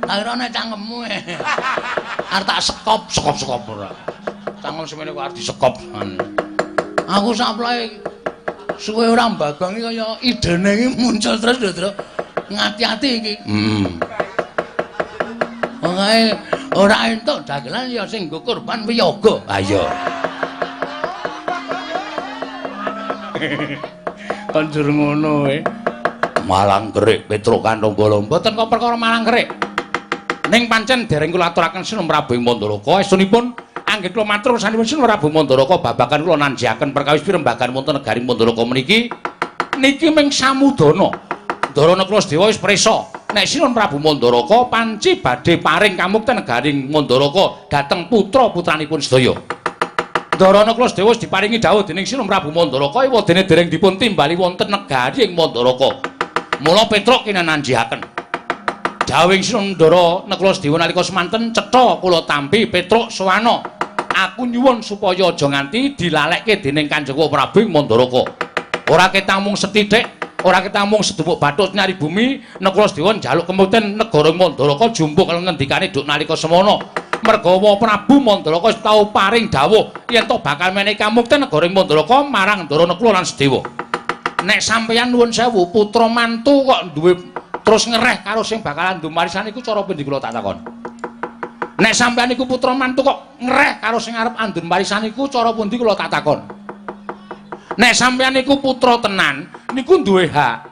Tak kira nek cangkemmu. Arep tak sekop, sekop-sekop ora. Cangkem semene kok arep disekop. Aku saplae suwe ora mbagongi kaya idene iki muncul terus lho, Truk. Ngati-ati iki. Heeh. Wong ora entuk dagelan ya sing nggo korban wiyaga. Ha iya. Konjur ngono kowe. Malang kerik Petruk kantong bolong. Mboten kok perkara malang kerik. Ning pancen dereng kula aturaken Sinuwun Prabu Mandaraka, estunipun anggit kula matur sanipun Sinuwun Prabu Mandaraka babagan kula nanjiaken perkawis pirembagan wonten negari Mandaraka meniki niki ming samudana. Ndara Nakula Sedewa wis prisa nek Sinuwun Prabu Mandaraka panci badhe paring kamukten negari Mandaraka dhateng putra-putranipun sedaya. Ndara Nakula Sedewa wis diparingi dawuh dening Sinuwun Prabu Mandaraka ewadene dereng dipun timbali wonten negari ing Mandaraka. Mula Petruk kinananjiaken. Dawuhing Sinuwun Ndara Nakula Sedewa nalika semanten cetha kula tampi Petruk sowana. Aku nyuwun supaya aja nganti dilalekke dening Kanjeng Prabu ing Mandaraka. Ora ketamung sethithik, ora ketamung sedumuk bathuk nyari bumi, Nakula Sedewa njaluk kemukten negara Mandaraka jumpuk karo ngendikane duk nalika semana. Mergawa Prabu Mandaraka wis tau paring dawuh yen to bakal menehi kamukten negara Mandaraka marang Ndara Nakula lan Sedewa. Nek sampeyan nuwun sewu putra mantu kok duwe terus ngereh karo sing bakalan ndum warisan iku cara pundi kula tak takon. Nek sampeyan iku putra mantu kok ngereh karo sing arep andun warisan iku cara pundi kula tak takon. Nek sampeyan iku putra tenan niku duwe hak.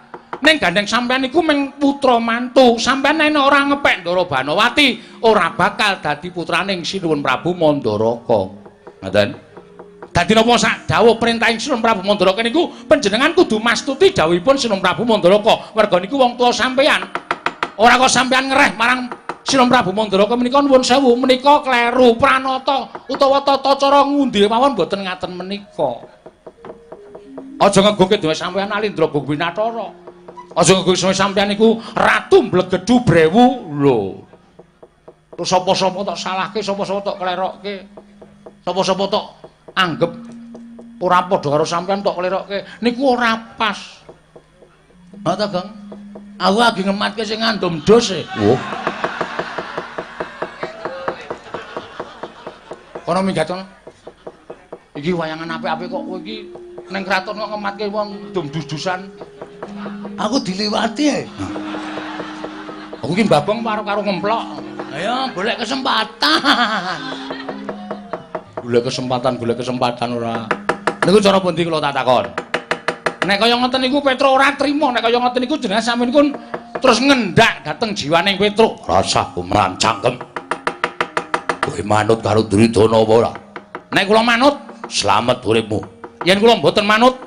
Ning gandeng sampeyan iku mung putra mantu, sampeyan nek ora ngepek Ndara Banowati ora bakal dadi putraning Sinuwun Prabu Mandaraka. Ngoten. Dadi napa sak dawuh perintahing Sinuwun Prabu Mandaraka niku panjenengan kudu mastuti dawuhipun Sinuwun Prabu Mandaraka. Merga niku wong tuwa sampeyan. Ora kok sampeyan ngereh marang Sinuwun Prabu Mandaraka menika nuwun sewu menika kleru pranata utawa tata cara ngundi mawon mboten ngaten menika. Aja ngegungke dhewe sampeyan Alindra Gungwinathara. Aja ngegungke sampeyan niku Ratu Mblegedu Brewu lho. Terus sapa-sapa tok salahke, sapa-sapa tok klerokke. Sapa-sapa tok anggep ora padha karo sampeyan tok klerokke niku ora pas. Ha ta, Gong? Aku lagi ngematke sing ngandum dos e. Oh. Kono minggat kono. Iki wayangan apik-apik kok kowe iki ning kraton kok ngematke wong dum dus-dusan. Aku diliwati e. Aku iki mbabong karo ngemplok. Ayo golek kesempatan. Golek kesempatan, golek kesempatan ora. Niku cara pundi kula tak takon. Nek kaya ngoten niku Petruk ora trima, nek kaya ngoten niku jenengan sampeyan niku terus ngendak dhateng jiwaning Petruk. Rasah kumran cangkem. Kowe manut karo Duryudana apa ora? Nek kula manut, slamet uripmu. Yen kula mboten manut,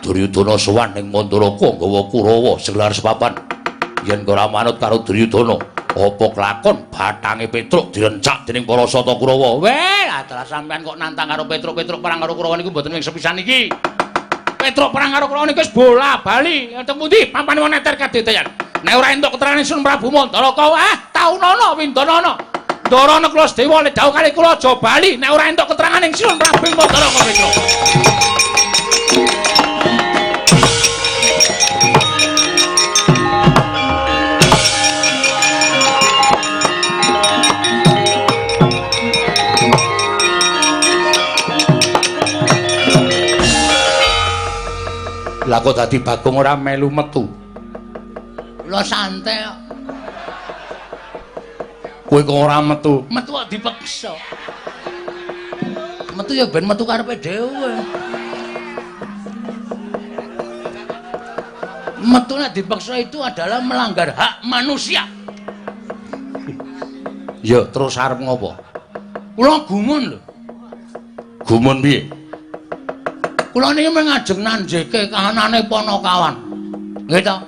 Duryudana sowan ning Mandaraka nggawa Kurawa segelar sepapan. Yen ora manut karo Duryudana, apa kelakon bathange Petruk direncak dening para Sata Kurawa. Weh, lah sampean kok nantang karo Petruk, Petruk perang karo Kurawa niku mboten wing sepisan iki. Petruk perang karo Kurawa niku wis bola-bali. Teng pundi pampane wong neter kadeteyan. Nek ora entuk keterangan Sun Prabu Mandaraka, taunono windanana. Ndara Nekla Sedewa le dawuh kali kula aja bali nek ora entuk keterangan Sun Prabu Mandaraka Petruk. Lah kok dadi Bagong ora melu metu? Kula santai kok. Kowe kok ora metu? Metu kok dipeksa. Metu ya ben metu karepe dhewe. Metu nek dipeksa itu adalah melanggar hak manusia. Ya terus arep ngopo? Kula gumun lho. Gumun piye? Kula niki mung ngajeng nanjeke kahanane Panakawan. Nggih ta?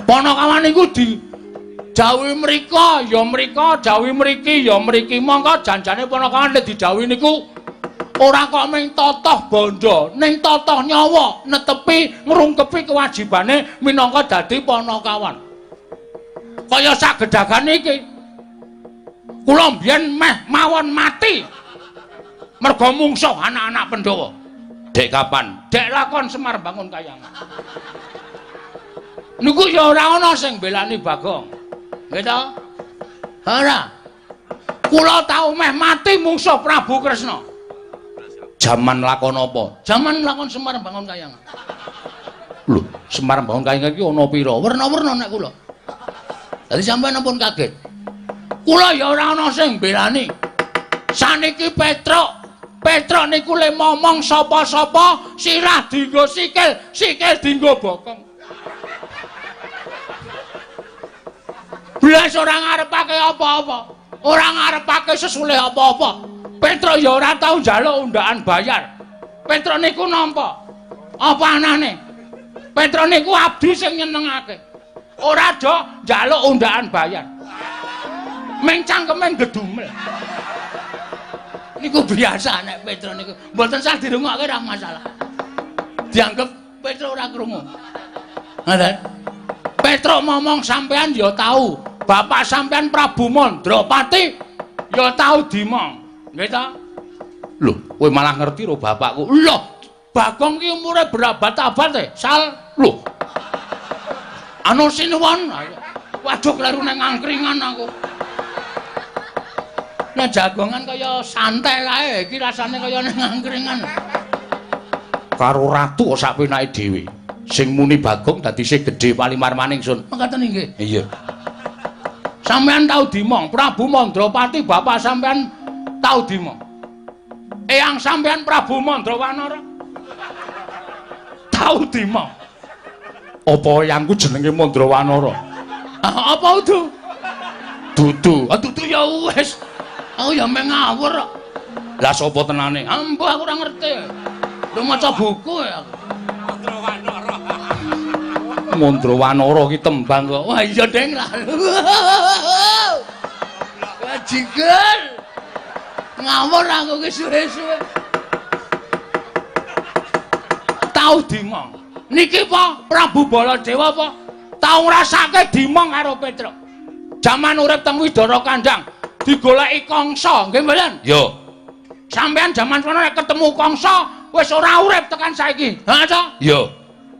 Panakawan niku dijawuhi mrika ya mrika, jawuhi mriki ya mriki. Mongko janjane Panakawan nek dijawuhi niku ora kok mung totoh bondo, ning totoh nyawa, netepi ngrungkepi kewajibane minangka dadi Panakawan. Kaya sak gedhagan iki. Kula mbiyen meh mawon mati. Mergo mungsuh anak-anak Pandhawa. Dek kapan? Dek lakon Semar Bangun Kayangan. Niku ya ora ana sing belani Bagong. Nggih ta? Ora. Kula tau meh mati mungsuh Prabu Kresna. Jaman lakon apa? Jaman lakon Semar Bangun Kayangan. Lho, Semar Bangun Kayangan iki ana pira? Werna-werna nek kula. Dadi sampeyan ampun kaget. Kula ya ora ana sing belani. Saniki Petruk Petruk niku le momong sapa-sapa sirah dienggo sikil, sikil dienggo bokong. Blas ora ngarepake apa-apa, ora ngarepake sesulih apa-apa. Petruk ya ora tau njaluk undaan bayar. Petruk niku nampa apa anane? Petruk niku abdi sing nyenengake. Ora do njaluk undaan bayar. Ming cangkeme gedumel. Niku biasa nek Petruk niku. Mboten sah dirungokke ora masalah. Dianggep Petruk ora krungu. Ngoten. Petruk ngomong sampean ya tau. Bapak sampean Prabu Mandrapati ya tau dimong. Nggih ta? Lho, kowe malah ngerti ro bapakku. Lho, Bagong ki umure berabad-abad e, Sal. Lho. Anu sinuwun. Waduh kleru nang angkringan aku. Nah jagongan kaya santai kae, iki rasane kaya ning angkringan. Karo ratu kok sak penake dhewe. Sing muni Bagong dadi sing gedhe palimarmaning sun. Mekaten inggih. Iya. Sampeyan tau dimong, Prabu Mandrapati bapak sampeyan tau dimong. Eyang sampeyan Prabu Mandrawanara tau dimong. Apa eyangku jenenge Mandrawanara? Apa udu? Dudu. Ah dudu ya wis. Aku ya meh ngawur kok. Lah sapa tenane? Ambo aku ora ngerti. Lu maca buku ya aku. Mandrawanara. Mandrawanara ki tembang kok. Wah iya deng lah. Bajigur. Ngawur aku ki suwe-suwe. Tau dimong. Niki apa Prabu Baladewa apa? Tau ngrasake dimong karo Petruk. Jaman urip teng Widara Kandang digoleki Kangsa, nggih mboten? Yo. Sampeyan jaman sono nek ketemu Kangsa wis ora urip tekan saiki. Ha ta? Yo.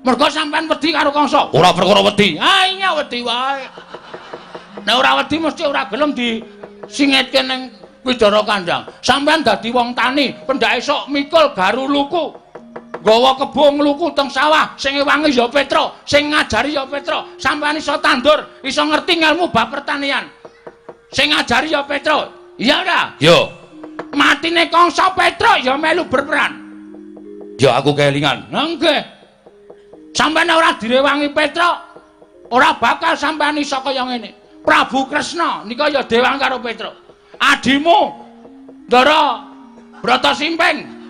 Mergo sampeyan wedi karo Kangsa. Ora perkara wedi. Ah iya wedi wae. Nek ora wedi mesti ora gelem disingetke ning Widara Kandang. Sampeyan dadi wong tani, pendak esuk mikul garu luku. Nggawa kebo ngluku teng sawah, sing ngewangi ya Petruk, sing ngajari ya Petruk. Sampeyan iso tandur, iso ngerti ngelmu bab pertanian. Sing ngajari ya Petruk. Iya ora? Yo. Matine Kangsa Petruk ya melu berperan. Ya aku kelingan. Lah nggih. Sampeyan ora direwangi Petruk, ora bakal sampeyan iso kaya ngene. Prabu Kresna nika ya dewang karo Petruk. Adimu Ndara Brata Simping.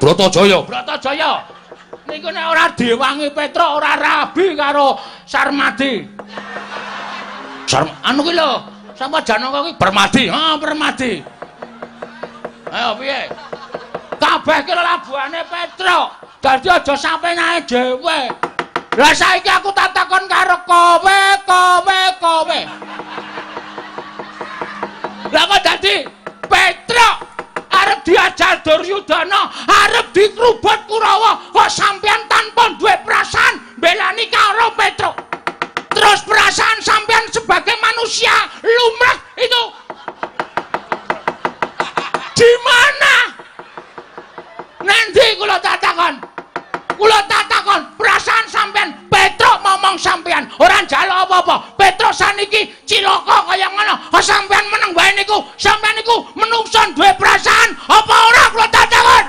Bratajaya. Bratajaya. Niku nek ora diwangi Petruk ora rabi karo Sarmadi. Anu ki lho, sapa Janaka ki Permadi. Ha, Permadi. Ayo piye? Kabeh ki lelabuhane Petruk. Dadi aja sapenake dhewe. Lah saiki aku tak takon karo kowe, kowe, kowe. Lah kok dadi Petruk arep diajar Duryudana, arep dikrubut Kurawa, kok sampeyan tanpa duwe perasaan mbelani karo Petruk. Terus perasaan sampeyan sebagai manusia lumrah itu di mana? Nanti kula tak takon. Kula tak takon perasaan sampeyan Petruk ngomong sampeyan ora njaluk apa-apa. Petruk saniki cilaka kaya ngono. Kok sampeyan meneng wae niku? Sampeyan niku menungso duwe perasaan apa ora kula tak takon?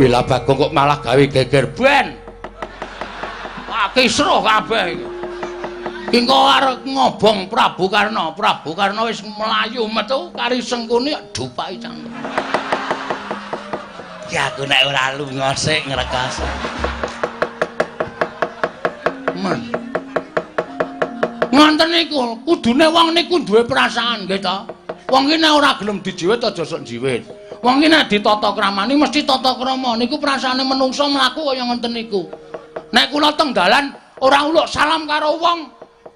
Wila Bagong kok malah gawe geger ben. Wah kisruh kabeh iki. Ki engko arep ngobong Prabu Karna. Prabu Karna wis mlayu metu kari Sengkuni dupaki cangkem. Ki aku nek ora lunga sik ngrekas. Men. Ngoten niku, kudune wong niku duwe perasaan nggih ta. Wong ki nek ora gelem dijiwit aja sok jiwit. Wong ki nek ditata kramani mesti tata krama. Niku perasaane menungsa mlaku kaya ngoten niku. Nek kula teng dalan ora uluk salam karo wong,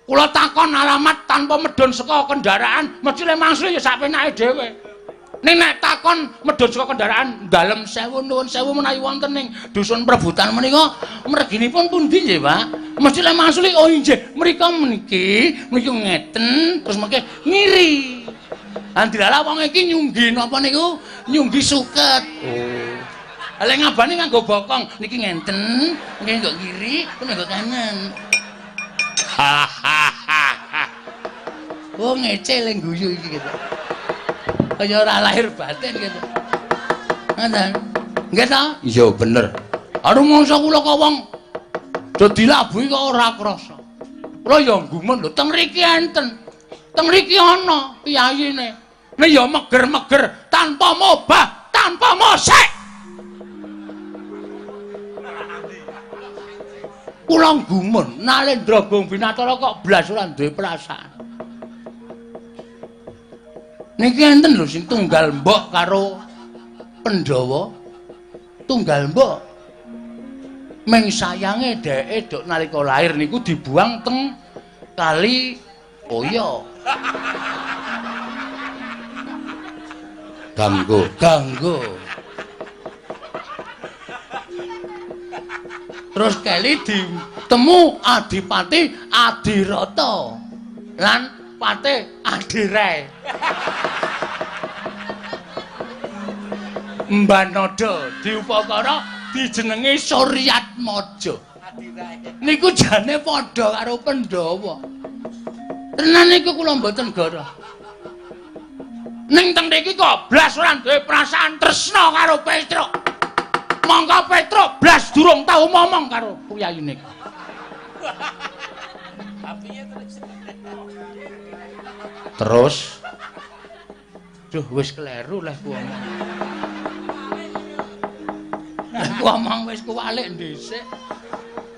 kula takon alamat tanpa medhun saka kendaraan, mesti le mangsul ya sak penake dhewe. Ning nek takon medhun saka kendaraan, dalem sewu nuwun sewu menawi wonten ning dusun Prebutan menika merginipun pundi nggih, Pak? Mesti le mangsul oh inggih, mriko meniki, mriki ngeten, terus mengke ngiri. Andilala wong iki nyunggi napa niku? Nyunggi suket. Oh. Lha ngabane nganggo bokong, niki ngenten, niki nggo kiri, terus nggo kanan. Hahaha. Oh ngece le guyu iki gitu. Kaya ora lahir batin gitu. Ngoten. Nggih ta? Iya bener. Aduh mongso kula kok wong do dilabuhi kok ora krasa. Kula ya gumun lho, teng mriki enten. Teng mriki ana piyayine. Nek ya meger-meger tanpa mobah, tanpa mosek. Kula gumun Nalendra Gong Binatara kok blas ora duwe perasaan. Niki enten lho sing tunggal mbok karo Pandhawa. Tunggal mbok. Ming sayange dheke dok nalika lahir niku dibuang teng kali Oyo. Ganggu, ganggu. Terus keli ditemu Adipati Adirata lan Pate Adirai. Mbanada diupakara dijenengi Suryatmaja. Niku jane padha karo Pandhawa. Tenan niku kula mboten goroh. Ning teng mriki kok blas ora duwe perasaan tresna karo Petruk. Mongko Petruk blas durung tau momong karo piyayine. Terus duh wis kleru leh ku omong. Leh ku omong wis kuwalik dhisik.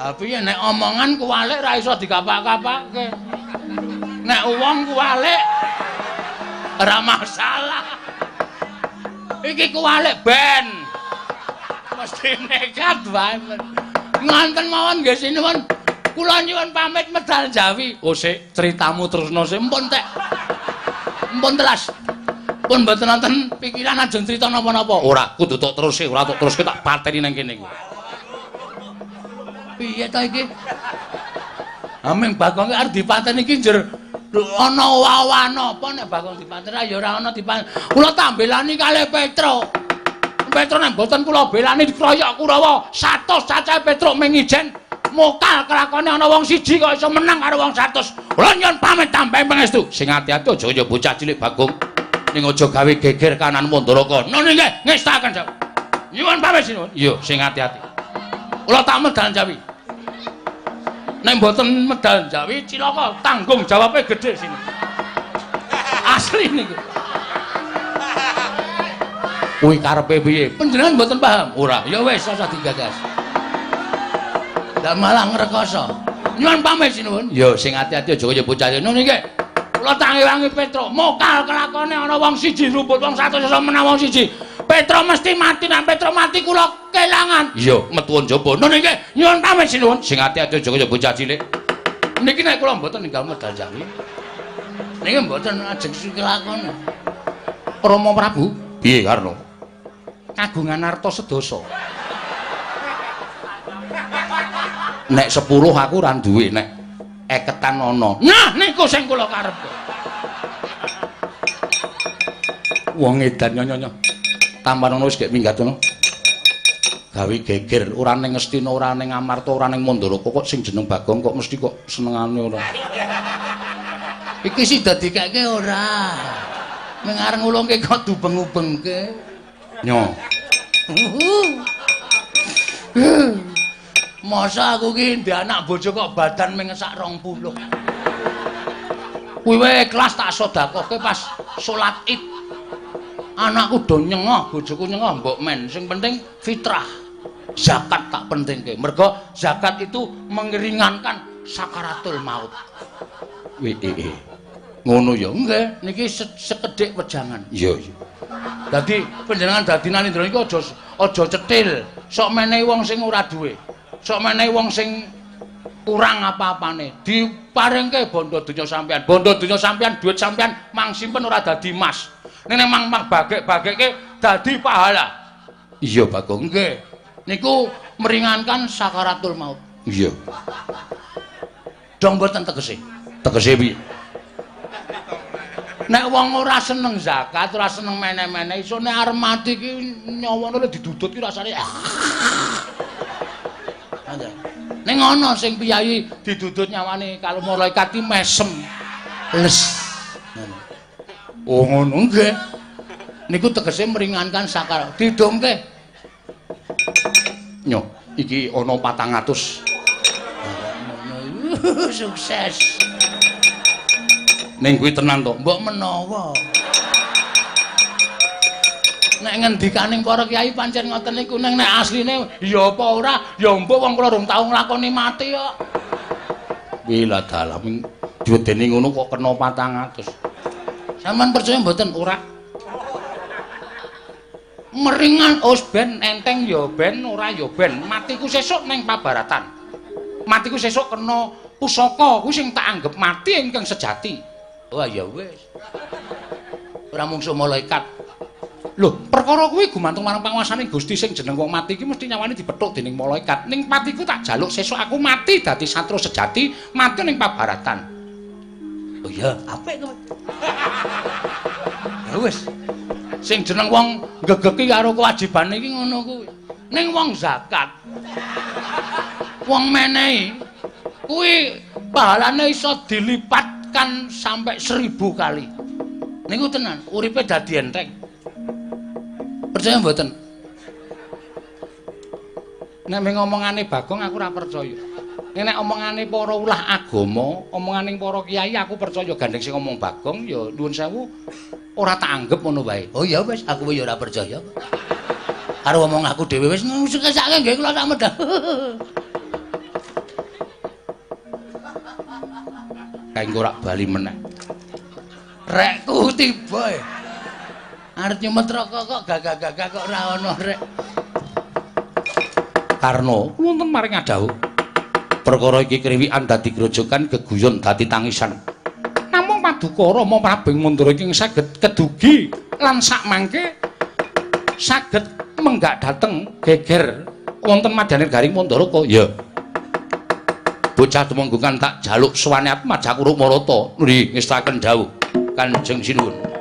Ha piye nek omongan kuwalik ra iso dikapak-kapake. Nek wong kuwalik ora masalah. Iki kuwalik ben. Mesti nekat wae. Ngonten mawon nggih sinuwun. Kula nyuwun pamit medal Jawi. Oh sik, critamu terusno sik. Mpun tek. Mpun telas. Pun mboten wonten pikiran ajeng crita napa-napa. Ora, kudu tok terus, ora tok teruske tak pateni nang kene iki. Piye to iki? Aming Bagong arep dipateni iki njer ana wawana apa nek Bagong dipateni ya ora ana dipateni. Kula tambelani kalih Petruk. Petruk nek mboten kula belani dikroyok Kurawa 100 cacahe Petruk ming ijen mokal kelakone ana wong siji kok iso menang karo wong 100. Kula nyuwun pamit tambahi pangestu. Sing ati-ati aja kaya bocah cilik Bagong. Ning aja gawe geger kanan Mandaraka. Nun nggih ngestaken jawab. Nyuwun pamit sinuwun. Iya, sing ati-ati. Kula tak medal Jawi. Nek mboten medal Jawi cilaka tanggung jawabe gedhe sini. Asli niku. Kuwi karepe piye? Panjenengan mboten paham? Ora. Ya wis rasa digagas. Lah malah ngrekoso. Nyuwun pamit sinuwun. Ya sing ati-ati aja kaya bocah ngono iki. Kula tangi-wangi Petro, mokal kelakone ana wong siji rumput wong 100 sesa menang wong siji. Petro mesti mati, nek Petro mati kula kelangan. Iya, metu njaba. Ngono iki. Nyuwun pamit sinuwun. Sing ati-ati aja kaya bocah cilik. Niki nek kula mboten ninggal medal jawi. Niki mboten ajeng kelakon. Rama Prabu, piye Karno? Kagungan arta sedasa. Nek 10 aku ora duwe, nek eketan ana. Nah, niku sing kula karepe. Wong edan nyonya. Tampan ono wis gek minggat ngono. Gawe geger, ora ning Ngastina, ora ning Amarta, ora ning Mandaraka kok sing jeneng Bagong kok mesti kok senengane ora. Iki sida dikeke ora. Ming arep ngulungke kok dubeng-ubengke. Nyo. Masa aku ki ndek anak bojo kok badan ming sak 20. Kuwi wae ikhlas tak sedekahke pas salat Id. Anakku do nyengoh, bojoku nyengoh mbok men. Sing penting fitrah. Zakat tak pentingke. Mergo zakat itu mengeringankan sakaratul maut. Wih, ngono ya? Nggih, niki sekedhik wejangan. Iya, iya. Dadi panjenengan dadi Nalindra niku aja aja cetil. Sok menehi wong sing ora duwe. Sok menehi wong sing kurang apa-apane. Diparingke bondo donya sampean. Bondo donya sampean, duit sampean mang simpen ora dadi emas. Ning nek mang bagek-bagekke dadi pahala. Iya, Bagong. Nggih. Niku meringankan sakaratul maut. Iya. Dong mboten tegese. Tegese piye? Nek wong ora seneng zakat, ora seneng meneh-meneh, iso nek arep mati ki nyawane didudut ki rasane. Ning ana sing piyayi didudut nyawane kalau malaikat ki mesem. Les. Oh ngono nggih. Niku tegese meringankan sakar. Didongke. Nyo, iki ana 400. Sukses. Ning kuwi tenan to? Mbok menawa. Nek ngendikaning para kiai pancen ngoten niku, ning nek asline ya apa ora, ya mbok wong kula rung tau nglakoni mati kok. Wila dalam diwedeni ngono kok kena 400. Sampeyan percaya mboten? Ora. Meringan os ben enteng ya ben ora ya ben, matiku sesuk ning pabaratan. Matiku sesuk kena pusaka kuwi sing tak anggep mati ingkang sejati. Wah ya wis. Ora mungsuh malaikat. Lho, perkara kuwi gumantung marang panguasane Gusti sing jeneng wong mati iki mesti nyawane dipethuk dening malaikat. Ning patiku tak jaluk sesuk aku mati dadi satru sejati, mati ning pabaratan. Oh iya, apik kowe. Ya wis. Sing jeneng wong gegeki karo kewajibane iki ngono kuwi. Ning wong zakat, wong menehi kuwi pahalane iso dilipatkan sampai 1000 kali. Niku tenan, uripe dadi enteng. Percaya mboten? Nek mung omongane Bagong aku ora percaya. Nek omongane para ulah agama, omongane para kiai aku percaya, gandeng sing ngomong Bagong ya nuwun sewu ora tak anggep ngono wae. Oh ya wis, aku ya ora percaya. Karo omong aku dhewe wis sukesake nggih kula sak medhah. Kae engko rak bali meneh. Rekku tiba. Arep nyumet rokok kok gagah-gagah kok ora ana rek. Karno wonten maring adhawuh. Perkara iki kriwikan dadi grojogan, geguyon dadi tangisan. Namung paduka Rama Prabu Mandura iki saged kedugi lan sakmangke saged menggak dhateng geger wonten madyaning garing Mandaraka. Ya. Bocah tumenggungan tak jaluk suwane Atmaja Kurumarata. Nggih, ngestaken dawuh Kanjeng Sinuwun. Cantang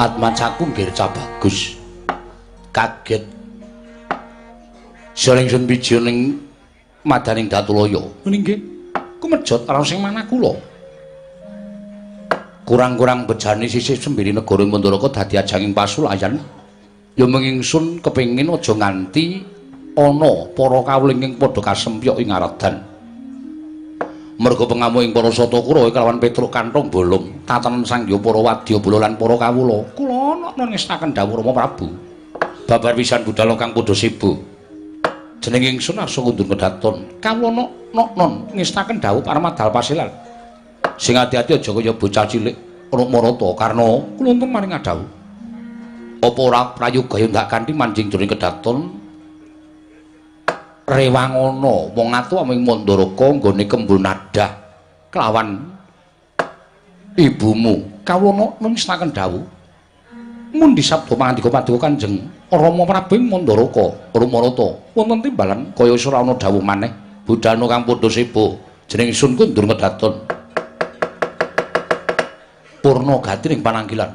Atmacaku nggih bagus. Kaget. Sering sun biji ning madaning Datulaya. Ngene nggih. Kumejot ora sing manah kula. Kurang-kurang bejane sisih sembiri negara Mandaraka dadi ajanging pasulayan. Ya mung ingsun kepengin aja nganti ana para kawula ingkang padha kasempyok ing aradan. Merga pengamuk ing para sata Kurawa kelawan Petruk kantong bolong tatanan sangya para wadyabala lan para kawula. Kula ana ngestaken dawuh Rama Prabu. Babar pisan budal kang padha sibuk. Jeneng ingsun arsa kundur kedaton. Kawula non ngestaken dawuh Parmadal Pasilan. Sing ati-ati aja kaya bocah cilik Rukmarata Karna kula untung maring adhawuh. Apa ora prayoga ndak kanthi manjing jroning kedaton rewangana wong atuwa ing Mandaraka nggone kembul nadah kelawan ibumu. Kawula ngestaken dawuh mundi sabda pangandika paduka Kanjeng Rama Prabu ing Mandaraka Rukmarata wonten timbalan kaya ora ana dawuh maneh. Budhana kang padha sebo jeneng ingsun kundur kedaton purna gati ning pananggilan.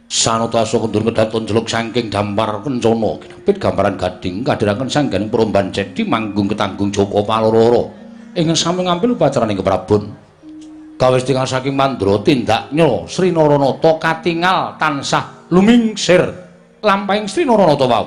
Sanata asa kundur kedaton jeluk saking dampar kencana kinapit gambaran gading kadhiraken sangganing promban cedi manggung ketanggung Joko Paloro ing sami ngampil upacaraning keprabon. Kawis tingal saking mandra tindak nyala Sri Naranata katingal tansah lumingsir lampahing Sri Naranata wau.